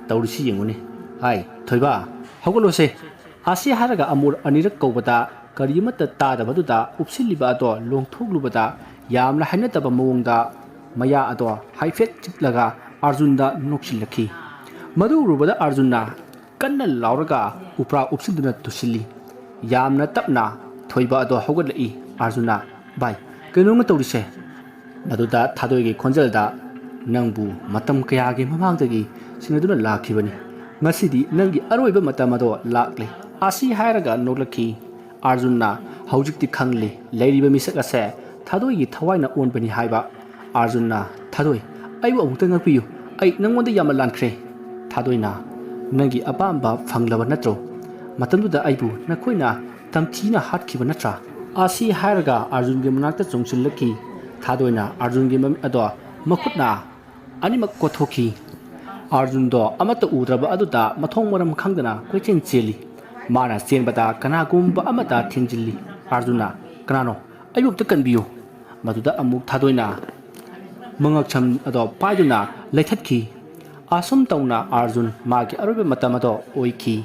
"ꯇꯧꯔꯤꯁꯤ ꯌꯦꯡꯉꯨꯅꯦ꯫ ꯍꯥꯏ, ꯊꯣꯏꯕ, ꯍꯧꯒꯠꯂꯣꯁꯦ"꯫ ꯑꯁꯤ ꯍꯥꯏꯔꯒ ꯑꯃꯨꯔ ꯑꯅꯤꯔꯛ ꯀꯧꯕꯗ ꯀꯔꯤ ꯑꯃꯠꯇ ꯇꯥꯗꯕꯗꯨꯗ ꯎꯞꯁꯤꯜꯂꯤꯕ ꯑꯗꯣ ꯂꯣꯡꯊꯣꯛꯂꯨꯕꯗ ꯌꯥꯝꯅ ꯍꯩꯅꯗꯕ ꯃꯑꯣꯡꯗ ꯃꯌꯥ ꯑꯗꯣ ꯍꯥꯏꯐꯦꯠ ꯆꯤꯛꯂꯒ ꯑꯥꯔꯖꯨꯟꯗ ꯅꯣꯛꯁꯤꯜꯂꯛꯈꯤ꯫ ꯃꯗꯨ ꯎꯔꯨꯕꯗ ꯑꯥꯔꯖꯨꯟꯅ ꯀꯟꯅ ꯂꯥꯎꯔꯒ ꯎꯄ꯭ꯔꯥ ꯎꯞꯁꯤꯟꯗꯨꯅ ꯇꯨꯁꯤꯜꯂꯤ꯫ ꯌꯥꯝꯅ ꯇꯞꯅ ꯊꯣꯏꯕ ꯑꯗꯣ ꯍꯧꯒꯠꯂꯛꯏ꯫ ꯑꯥꯔꯖꯨꯟꯅ, "ꯚꯥꯏ, ꯀꯩꯅꯣꯝꯃ ꯇꯧꯔꯤꯁꯦ"꯫ ꯃꯗꯨꯗ ꯊꯥꯗꯣꯏꯒꯤ ꯈꯣꯟꯖꯦꯜꯗ, ꯅꯪꯕꯨ ꯃꯇꯝ ꯀꯌꯥꯒꯤ ꯃꯃꯥꯡꯗꯒꯤ ꯁꯤꯟꯅꯗꯨꯅ ꯂꯥꯛꯈꯤꯕꯅꯤ꯫ ꯉꯁꯤꯗꯤ ꯅꯪꯒꯤ ꯑꯔꯣꯏꯕ ꯃꯇꯝ ꯑꯗꯣ ꯂꯥꯛꯂꯦ꯫ ꯑꯁꯤ ꯍꯥꯏꯔꯒ ꯅꯣꯛꯂꯛꯈꯤ꯫ ꯑꯥꯔꯖꯨꯟꯅ ꯍꯧꯖꯤꯛꯇꯤ ꯈꯪꯂꯦ, ꯂꯩꯔꯤꯕ ꯃꯤꯁꯛ ꯑꯁꯦ ꯊꯥꯗꯣꯏꯒꯤ ꯊꯋꯥꯏꯅ ꯑꯣꯟꯕꯅꯤ ꯍꯥꯏꯕ꯫ ꯑꯥꯔꯖꯨꯟꯅ, "ꯊꯥꯗꯣꯏ, ꯑꯩꯕꯨ ꯑꯃꯨꯛꯇ ꯉꯥꯛꯄꯤꯌꯨ꯫ ꯑꯩ ꯅꯪꯉꯣꯟꯗ ꯌꯥꯝꯅ ꯂꯥꯟꯈ꯭ꯔꯦ꯫" ꯊꯥꯗꯣꯏꯅ, "ꯅꯪꯒꯤ ꯑꯄꯥꯝꯕ ꯐꯪꯂꯕ ꯅꯠꯇ꯭ꯔꯣ? ꯃꯇꯝꯗꯨꯗ ꯑꯩꯕꯨ ꯅꯈꯣꯏꯅ ꯇꯝꯊꯤꯅ ꯍꯥꯠꯈꯤꯕ ꯅꯠꯇ꯭ꯔꯥ?" ꯑꯁꯤ ꯍꯥꯏꯔꯒ ꯑꯥꯔꯖꯨꯟꯒꯤ ꯃꯅꯥꯛꯇ ꯆꯣꯡꯁꯤꯜꯂꯛꯈꯤ꯫ ꯊꯥꯗꯣꯏꯅ ꯑꯥꯔꯖꯨꯟꯒꯤ ꯃꯃꯤꯠ ꯑꯗꯣ ꯃꯈꯨꯠꯅ ꯑꯅꯤꯃꯛ ꯀꯣꯠꯊꯣꯛꯈꯤ꯫ ꯑꯥꯔꯖꯨꯟꯗꯣ ꯑꯃꯠꯇ ꯎꯗ꯭ꯔꯕ ꯑꯗꯨꯗ ꯃꯊꯣꯡ ꯃꯔꯝ ꯈꯪꯗꯅ ꯀꯣꯏꯆꯦꯟ ꯆꯦꯜꯂꯤ꯫ ꯃꯥꯅ ꯆꯦꯟꯕꯗ ꯀꯅꯥꯒꯨꯝꯕ ꯑꯃꯗ ꯊꯦꯡꯖꯤꯜꯂꯤ꯫ ꯑꯥꯔꯖꯨꯟꯅ, "ꯀꯅꯥꯅꯣ? ꯑꯩꯕꯨ ꯑꯝꯇ ꯀꯟꯕꯤꯌꯨ꯫" ꯃꯗꯨꯗ ꯑꯃꯨꯛ ꯊꯥꯗꯣꯏꯅ ꯃꯉꯛꯁꯝ ꯑꯗꯣ ꯄꯥꯏꯗꯨꯅ ꯂꯩꯊꯠꯈꯤ꯫ ꯑꯁꯨꯝ ꯇꯧꯅ ꯑꯥꯔꯖꯨꯟ ꯃꯥꯒꯤ ꯑꯔꯣꯏꯕ ꯃꯇꯝ ꯑꯗꯣ ꯑꯣꯏꯈꯤ꯫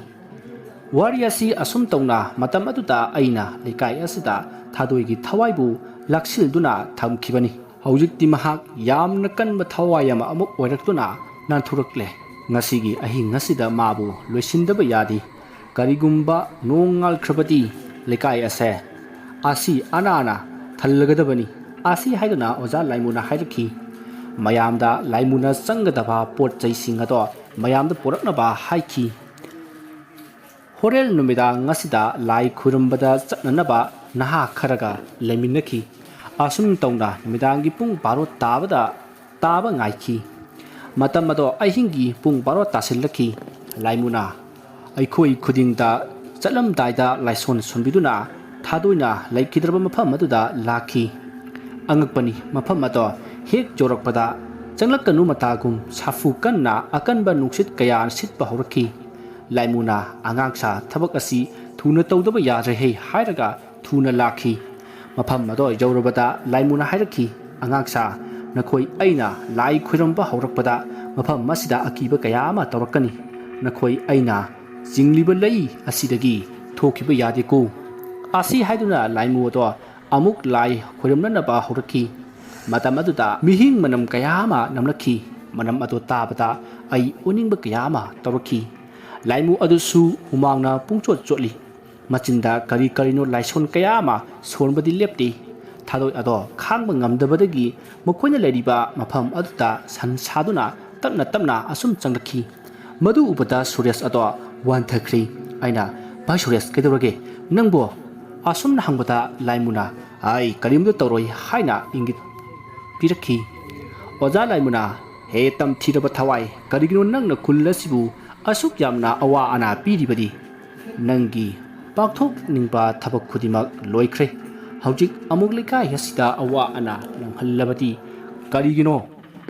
ꯋꯥꯔꯤ ꯑꯁꯤ ꯑꯁꯨꯝ ꯇꯧꯅ ꯃꯇꯝ ꯑꯗꯨꯗ ꯑꯩꯅ ꯂꯩꯀꯥꯏ ꯑꯁꯤꯗ ꯊꯥꯗꯣꯏꯒꯤ ꯊꯋꯥꯏꯕꯨ ꯂꯥꯛꯁꯤꯜꯗꯨꯅ ꯊꯝꯈꯤꯕꯅꯤ꯫ ꯍꯧꯖꯤꯛꯇꯤ ꯃꯍꯥꯛ ꯌꯥꯝꯅ ꯀꯟꯕ ꯊꯋꯥꯏ ꯑꯃ ꯑꯃꯨꯛ ꯑꯣꯏꯔꯛꯇꯨꯅ ꯅꯥꯟꯊꯣꯔꯛꯂꯦ꯫ ꯉꯁꯤꯒꯤ ꯑꯍꯤꯡ ꯑꯁꯤꯗ ꯃꯥꯕꯨ ꯂꯣꯏꯁꯤꯟꯗꯕ ꯌꯥꯗꯦ꯫ ꯀꯔꯤꯒꯨꯝꯕ ꯅꯣꯡ ꯉꯥꯜꯈ꯭ꯔꯕꯗꯤ ꯂꯩꯀꯥꯏ ꯑꯁꯦ ꯑꯁꯤ ꯑꯅꯥꯅ ꯊꯜꯂꯒꯗꯕꯅꯤ꯫ ꯑꯁꯤ ꯍꯥꯏꯗꯨꯅ ꯑꯣꯖꯥ ꯂꯥꯏꯃꯨꯅ ꯍꯥꯏꯔꯛꯈꯤ꯫ ꯃꯌꯥꯝꯗ ꯂꯥꯏꯃꯨꯅ ꯆꯪꯒꯗꯕ ꯄꯣꯠ ꯆꯩꯁꯤꯡ ꯑꯗꯣ ꯃꯌꯥꯝꯗ ꯄꯨꯔꯛꯅꯕ ꯍꯥꯏꯈꯤ꯫ ꯍꯣꯔꯦꯟ ꯅꯨꯃꯤꯗꯥꯡ ꯑꯁꯤꯗ ꯂꯥꯏ ꯈꯨꯔꯨꯝꯕꯗ ꯆꯠꯅꯅꯕ ꯅꯍꯥ ꯈꯔꯒ ꯂꯩꯃꯤꯟꯅꯈꯤ꯫ ꯑꯁꯨꯝ ꯇꯧꯅ ꯅꯨꯃꯤꯗꯥꯡꯒꯤ ꯄꯨꯡ ꯕꯥꯔꯣ ꯇꯥꯕꯗ, ꯇꯥꯕ ꯉꯥꯏꯈꯤ꯫ ꯃꯇꯝ ꯑꯗꯣ ꯑꯍꯤꯡꯒꯤ ꯄꯨꯡ ꯕꯥꯔꯣ ꯇꯥꯁꯤꯜꯂꯛꯈꯤ꯫ ꯂꯥꯏꯃꯨꯅ ꯑꯩꯈꯣꯏ ꯈꯨꯗꯤꯡꯗ ꯆꯠꯂꯝꯗꯥꯏꯗ ꯂꯥꯏꯁꯣꯟ ꯁꯣꯟꯕꯤꯗꯨꯅ ꯊꯥꯗꯣꯏꯅ ꯂꯩꯈꯤꯗ꯭ꯔꯕ ꯃꯐꯝ ꯑꯗꯨꯗ ꯂꯥꯛꯈꯤ꯫ ꯑꯉꯛꯄꯅꯤ, ꯃꯐꯝ ꯑꯗꯣ ꯍꯦꯛ ꯌꯧꯔꯛꯄꯗ ꯆꯪꯂꯛꯀꯅꯨ ꯃꯇꯥꯒꯨꯝ ꯁꯥꯐꯨ ꯀꯟꯅ ꯑꯀꯟꯕ ꯅꯨꯡꯁꯤꯠ ꯀꯌꯥ ꯁꯤꯠꯄ ꯍꯧꯔꯛꯈꯤ꯫ ꯂꯥꯏꯃꯨꯅ, "ꯑꯉꯥꯡꯁꯥ, ꯊꯕꯛ ꯑꯁꯤ ꯊꯨꯅ ꯇꯧꯗꯕ ꯌꯥꯗ꯭ꯔꯦꯍꯦ" ꯍꯥꯏꯔꯒ ꯊꯨꯅ ꯂꯥꯛꯈꯤ꯫ ꯃꯐꯝ ꯑꯗꯣ ꯌꯧꯔꯕꯗ ꯂꯥꯏꯃꯨꯅ ꯍꯥꯏꯔꯛꯈꯤ, "ꯑꯉꯥꯡꯁꯥ, ꯅꯈꯣꯏ ꯑꯩꯅ ꯂꯥꯏ ꯈꯣꯏꯔꯝꯕ ꯍꯧꯔꯛꯄꯗ ꯃꯐꯝ ꯑꯁꯤꯗ ꯑꯀꯤꯕ ꯀꯌꯥ ꯑꯃ ꯇꯧꯔꯛꯀꯅꯤ꯫ ꯅꯈꯣꯏ ꯑꯩꯅ ꯆꯤꯡꯂꯤꯕ ꯂꯩ ꯑꯁꯤꯗꯒꯤ ꯊꯣꯛꯈꯤꯕ ꯌꯥꯗꯦꯀꯣ꯫" ꯑꯁꯤ ꯍꯥꯏꯗꯨꯅ ꯂꯥꯏꯃꯨ ꯑꯗꯣ ꯑꯃꯨꯛ ꯂꯥꯏ ꯈꯣꯏꯔꯝꯅꯅꯕ ꯍꯧꯔꯛꯈꯤ꯫ ꯃꯇꯝ ꯑꯗꯨꯗ ꯃꯤꯍꯤꯡ ꯃꯅꯝ ꯀꯌꯥ ꯑꯃ ꯅꯝꯂꯛꯈꯤ꯫ ꯃꯅꯝ ꯑꯗꯨ ꯇꯥꯕꯗ ꯑꯩ ꯑꯣꯅꯤꯡꯕ ꯀꯌꯥ ꯑꯃ ꯇꯧꯔꯛꯈꯤ꯫ ꯂꯥꯏꯃꯨ ꯑꯗꯨꯁꯨ ꯍꯨꯃꯥꯡꯅ ꯄꯨꯡꯆꯣꯠ ꯆꯣꯠꯂꯤ꯫ ꯃꯆꯤꯟꯗ ꯀꯔꯤ ꯀꯔꯤꯅꯣ ꯂꯥꯏꯁꯣꯟ ꯀꯌꯥ ꯑꯃ ꯁꯣꯟꯕꯗꯤ ꯂꯦꯞꯇꯦ꯫ ꯊꯥꯗꯣꯏ ꯑꯗꯣ ꯈꯥꯡꯕ ꯉꯝꯗꯕꯗꯒꯤ ꯃꯈꯣꯏꯅ ꯂꯩꯔꯤꯕ ꯃꯐꯝ ꯑꯗꯨꯗ ꯁꯟ ꯁꯥꯗꯨꯅ ꯇꯞꯅ ꯇꯞꯅ ꯑꯁꯨꯝ ꯆꯪꯂꯛꯈꯤ꯫ ꯃꯗꯨ ꯎꯕꯗ ꯁꯨꯔꯦꯁ ꯑꯗꯣ ꯋꯥꯟꯊꯈ꯭ꯔꯦ꯫ ꯑꯩꯅ, "ꯚꯥꯏ ꯁꯨꯔꯦꯁ, ꯀꯩꯗꯧꯔꯒꯦ? ꯅꯪꯕꯨ?" ꯑꯁꯨꯝꯅ ꯍꯪꯕꯗ ꯂꯥꯏꯃꯨꯅ, "ꯑꯩ ꯀꯔꯤꯝꯇ ꯇꯧꯔꯣꯏ" ꯍꯥꯏꯅ ꯏꯪꯒꯤꯠ ꯄꯤꯔꯛꯈꯤ꯫ ꯑꯣꯖꯥ ꯂꯥꯏꯃꯨꯅ, "ꯍꯦ ꯇꯝꯊꯤꯔꯕ ꯊꯋꯥꯏ, ꯀꯔꯤꯒꯤꯅꯣ ꯅꯪꯅ ꯈꯨꯜ ꯑꯁꯤꯕꯨ ꯑꯁꯨꯛ ꯌꯥꯝꯅ ꯑꯋꯥ ꯑꯅꯥ ꯄꯤꯔꯤꯕꯗꯤ? ꯅꯪꯒꯤ ꯄꯥꯡꯊꯣꯛꯅꯤꯡꯕ ꯊꯕꯛ ꯈꯨꯗꯤꯡꯃꯛ ꯂꯣꯏꯈ꯭ꯔꯦ꯫ ꯍꯧꯖꯤꯛ ꯑꯃꯨꯛ ꯂꯩꯀꯥꯏ ꯑꯁꯤꯗ ꯑꯋꯥ ꯑꯅꯥ ꯅꯪꯍꯜꯂꯕꯗꯤ ꯀꯔꯤꯒꯤꯅꯣ?"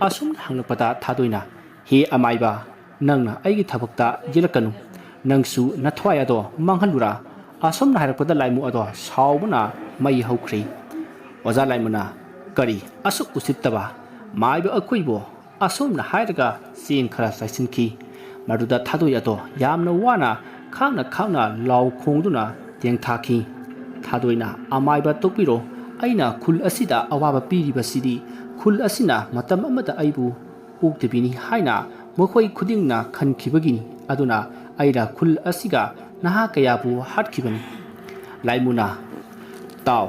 ꯑꯁꯨꯝꯅ ꯍꯪꯂꯛꯄꯗ ꯊꯥꯗꯣꯏꯅ, "ꯍꯦ ꯑꯃꯥꯏꯕ, ꯅꯪꯅ ꯑꯩꯒꯤ ꯊꯕꯛꯇ ꯌꯦꯠꯂꯛꯀꯅꯨ꯫ ꯅꯪꯁꯨ ꯅꯊ꯭ꯋꯥꯏ ꯑꯗꯣ ꯃꯥꯡꯍꯜꯂꯨꯔꯥ?" ꯑꯁꯨꯝꯅ ꯍꯥꯏꯔꯛꯄꯗ ꯂꯥꯏꯃꯨ ꯑꯗꯣ ꯁꯥꯎꯕꯅ ꯃꯩ ꯍꯧꯈ꯭ꯔꯦ꯫ ꯑꯣꯖꯥ ꯂꯥꯏꯃꯨꯅ, "ꯀꯔꯤ ꯑꯁꯨꯛ ꯎꯁꯤꯠꯇꯕ ꯃꯥꯏꯕ ꯑꯩꯈꯣꯏꯕꯨ?" ꯑꯁꯨꯝꯅ ꯍꯥꯏꯔꯒ ꯆꯦꯡ ꯈꯔ ꯆꯥꯏꯁꯤꯟꯈꯤ꯫ ꯃꯗꯨꯗ ꯊꯥꯗꯣꯏ ꯑꯗꯣ ꯌꯥꯝꯅ ꯋꯥꯅ ꯈꯥꯡꯅ ꯈꯥꯡꯅ ꯂꯥꯎ ꯈꯣꯡꯗꯨꯅ ꯇꯦꯡꯊꯥꯈꯤ꯫ ꯊꯥꯗꯣꯏꯅ, "ꯑꯃꯥꯏꯕ ꯇꯣꯛꯄꯤꯔꯣ, ꯑꯩꯅ ꯈꯨꯜ ꯑꯁꯤꯗ ꯑꯋꯥꯕ ꯄꯤꯔꯤꯕꯁꯤꯗꯤ ꯈꯨꯜ ꯑꯁꯤꯅ ꯃꯇꯝ ꯑꯃꯗ ꯑꯩꯕꯨ ꯑꯣꯛꯇꯕꯤꯅꯤ ꯍꯥꯏꯅ ꯃꯈꯣꯏ ꯈꯨꯗꯤꯡꯅ ꯈꯟꯈꯤꯕꯒꯤꯅꯤ꯫ ꯑꯗꯨꯅ ꯑꯩꯅ ꯈꯨꯜ ꯑꯁꯤꯒ ꯅꯍꯥ ꯀꯌꯥꯕꯨ ꯍꯥꯠꯈꯤꯕꯅꯤ꯫" ꯂꯥꯏꯃꯨꯅ, "ꯇꯥꯎ,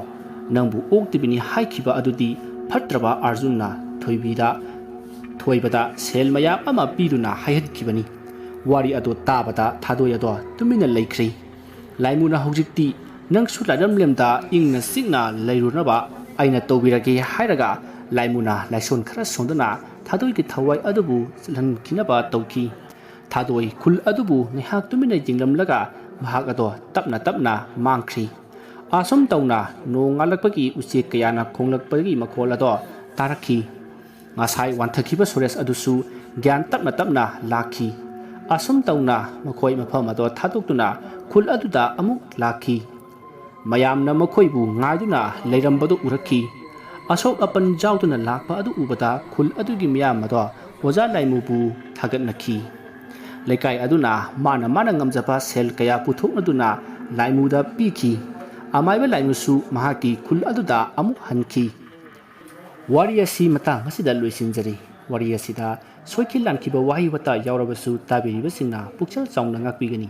ꯅꯪꯕꯨ ꯑꯣꯛꯇꯕꯤꯅꯤ ꯍꯥꯏꯈꯤꯕ ꯑꯗꯨꯗꯤ ꯐꯠꯇ꯭ꯔꯕ ꯑꯥꯔꯖꯨꯟꯅ ꯊꯣꯏꯕꯤꯗ, ꯊꯣꯏꯕꯗ ꯁꯦꯜ ꯃꯌꯥꯝ ꯑꯃ ꯄꯤꯗꯨꯅ ꯍꯥꯏꯍꯟꯈꯤꯕꯅꯤ꯫" ꯋꯥꯔꯤ ꯑꯗꯣ ꯇꯥꯕꯗ ꯊꯥꯗꯣꯏ ꯑꯗꯣ ꯇꯨꯃꯤꯟꯅ ꯂꯩꯈ꯭ꯔꯦ꯫ ꯂꯥꯏꯃꯨꯅ, "ꯍꯧꯖꯤꯛꯇꯤ ꯅꯪꯁꯨ ꯂꯥꯏꯔꯝꯂꯦꯝꯗ ꯏꯪꯅ ꯆꯤꯛꯅ ꯂꯩꯔꯨꯅꯕ ꯑꯩꯅ ꯇꯧꯕꯤꯔꯒꯦ" ꯍꯥꯏꯔꯒ ꯂꯥꯏꯃꯨꯅ ꯂꯥꯏꯁꯣꯟ ꯈꯔ ꯁꯣꯟꯗꯨꯅ ꯊꯥꯗꯣꯏꯒꯤ ꯊꯋꯥꯏ ꯑꯗꯨꯕꯨ ꯆꯠꯍꯟꯈꯤꯅꯕ ꯇꯧꯈꯤ꯫ ꯊꯥꯗꯣꯏ ꯈꯨꯜ ꯑꯗꯨꯕꯨ ꯉꯥꯏꯍꯥꯛ ꯇꯨꯃꯤꯟꯅ ꯌꯦꯡꯂꯝꯂꯒ ꯃꯍꯥꯛ ꯑꯗꯣ ꯇꯞꯅ ꯇꯞꯅ ꯃꯥꯡꯈ꯭ꯔꯤ꯫ ꯑꯁꯨꯝ ꯇꯧꯅ ꯅꯣꯡꯉꯥꯜꯂꯛꯄꯒꯤ ꯎꯆꯦꯛ ꯀꯌꯥꯅ ꯈꯣꯡꯂꯛꯄꯒꯤ ꯃꯈꯣꯜ ꯑꯗꯣ ꯇꯥꯔꯛꯈꯤ꯫ ꯉꯁꯥꯏ ꯋꯥꯟꯊꯈꯤꯕ ꯁꯨꯔꯦꯁ ꯑꯗꯨꯁꯨ ꯒ꯭ꯌꯥꯟ ꯇꯞꯅ ꯇꯞꯅ ꯂꯥꯛꯈꯤ꯫ ꯑꯁꯨꯝ ꯇꯧꯅ ꯃꯈꯣꯏ ꯃꯐꯝ ꯑꯗꯣ ꯊꯥꯗꯣꯛꯇꯨꯅ ꯈꯨꯜ ꯑꯗꯨꯗ ꯑꯃꯨꯛ ꯂꯥꯛꯈꯤ꯫ ꯃꯌꯥꯝꯅ ꯃꯈꯣꯏꯕꯨ ꯉꯥꯏꯗꯨꯅ ꯂꯩꯔꯝꯕꯗꯨ ꯎꯔꯛꯈꯤ꯫ ꯑꯁꯣꯛ ꯑꯄꯟ ꯌꯥꯎꯗꯅ ꯂꯥꯛꯄ ꯑꯗꯨ ꯎꯕꯗ ꯈꯨꯜ ꯑꯗꯨꯒꯤ ꯃꯤꯌꯥꯝ ꯑꯗꯣ ꯑꯣꯖꯥ ꯂꯥꯏꯃꯨꯕꯨ ꯊꯥꯒꯠꯅꯈꯤ꯫ ꯂꯩꯀꯥꯏ ꯑꯗꯨꯅ ꯃꯥꯅ ꯃꯥꯅ ꯉꯝꯖꯕ ꯁꯦꯜ ꯀꯌꯥ ꯄꯨꯊꯣꯛꯅꯗꯨꯅ ꯂꯥꯏꯃꯨꯗ ꯄꯤꯈꯤ꯫ ꯑꯃꯥꯏꯕ ꯂꯥꯏꯃꯨꯁꯨ ꯃꯍꯥꯛꯀꯤ ꯈꯨꯜ ꯑꯗꯨꯗ ꯑꯃꯨꯛ ꯍꯟꯈꯤ꯫ ꯋꯥꯔꯤ ꯑꯁꯤ ꯃꯇꯥꯡ ꯑꯁꯤꯗ ꯂꯣꯏꯁꯤꯟꯖꯔꯤ꯫ ꯋꯥꯔꯤ ꯑꯁꯤꯗ ꯁꯣꯏꯈꯤ ꯂꯥꯟꯈꯤꯕ ꯋꯥꯍꯩ ꯋꯥꯇꯥ ꯌꯥꯎꯔꯕꯁꯨ ꯇꯥꯕꯤꯔꯤꯕꯁꯤꯡꯅ ꯄꯨꯛꯆꯦꯜ ꯆꯥꯎꯅ ꯉꯥꯛꯄꯤꯒꯅꯤ꯫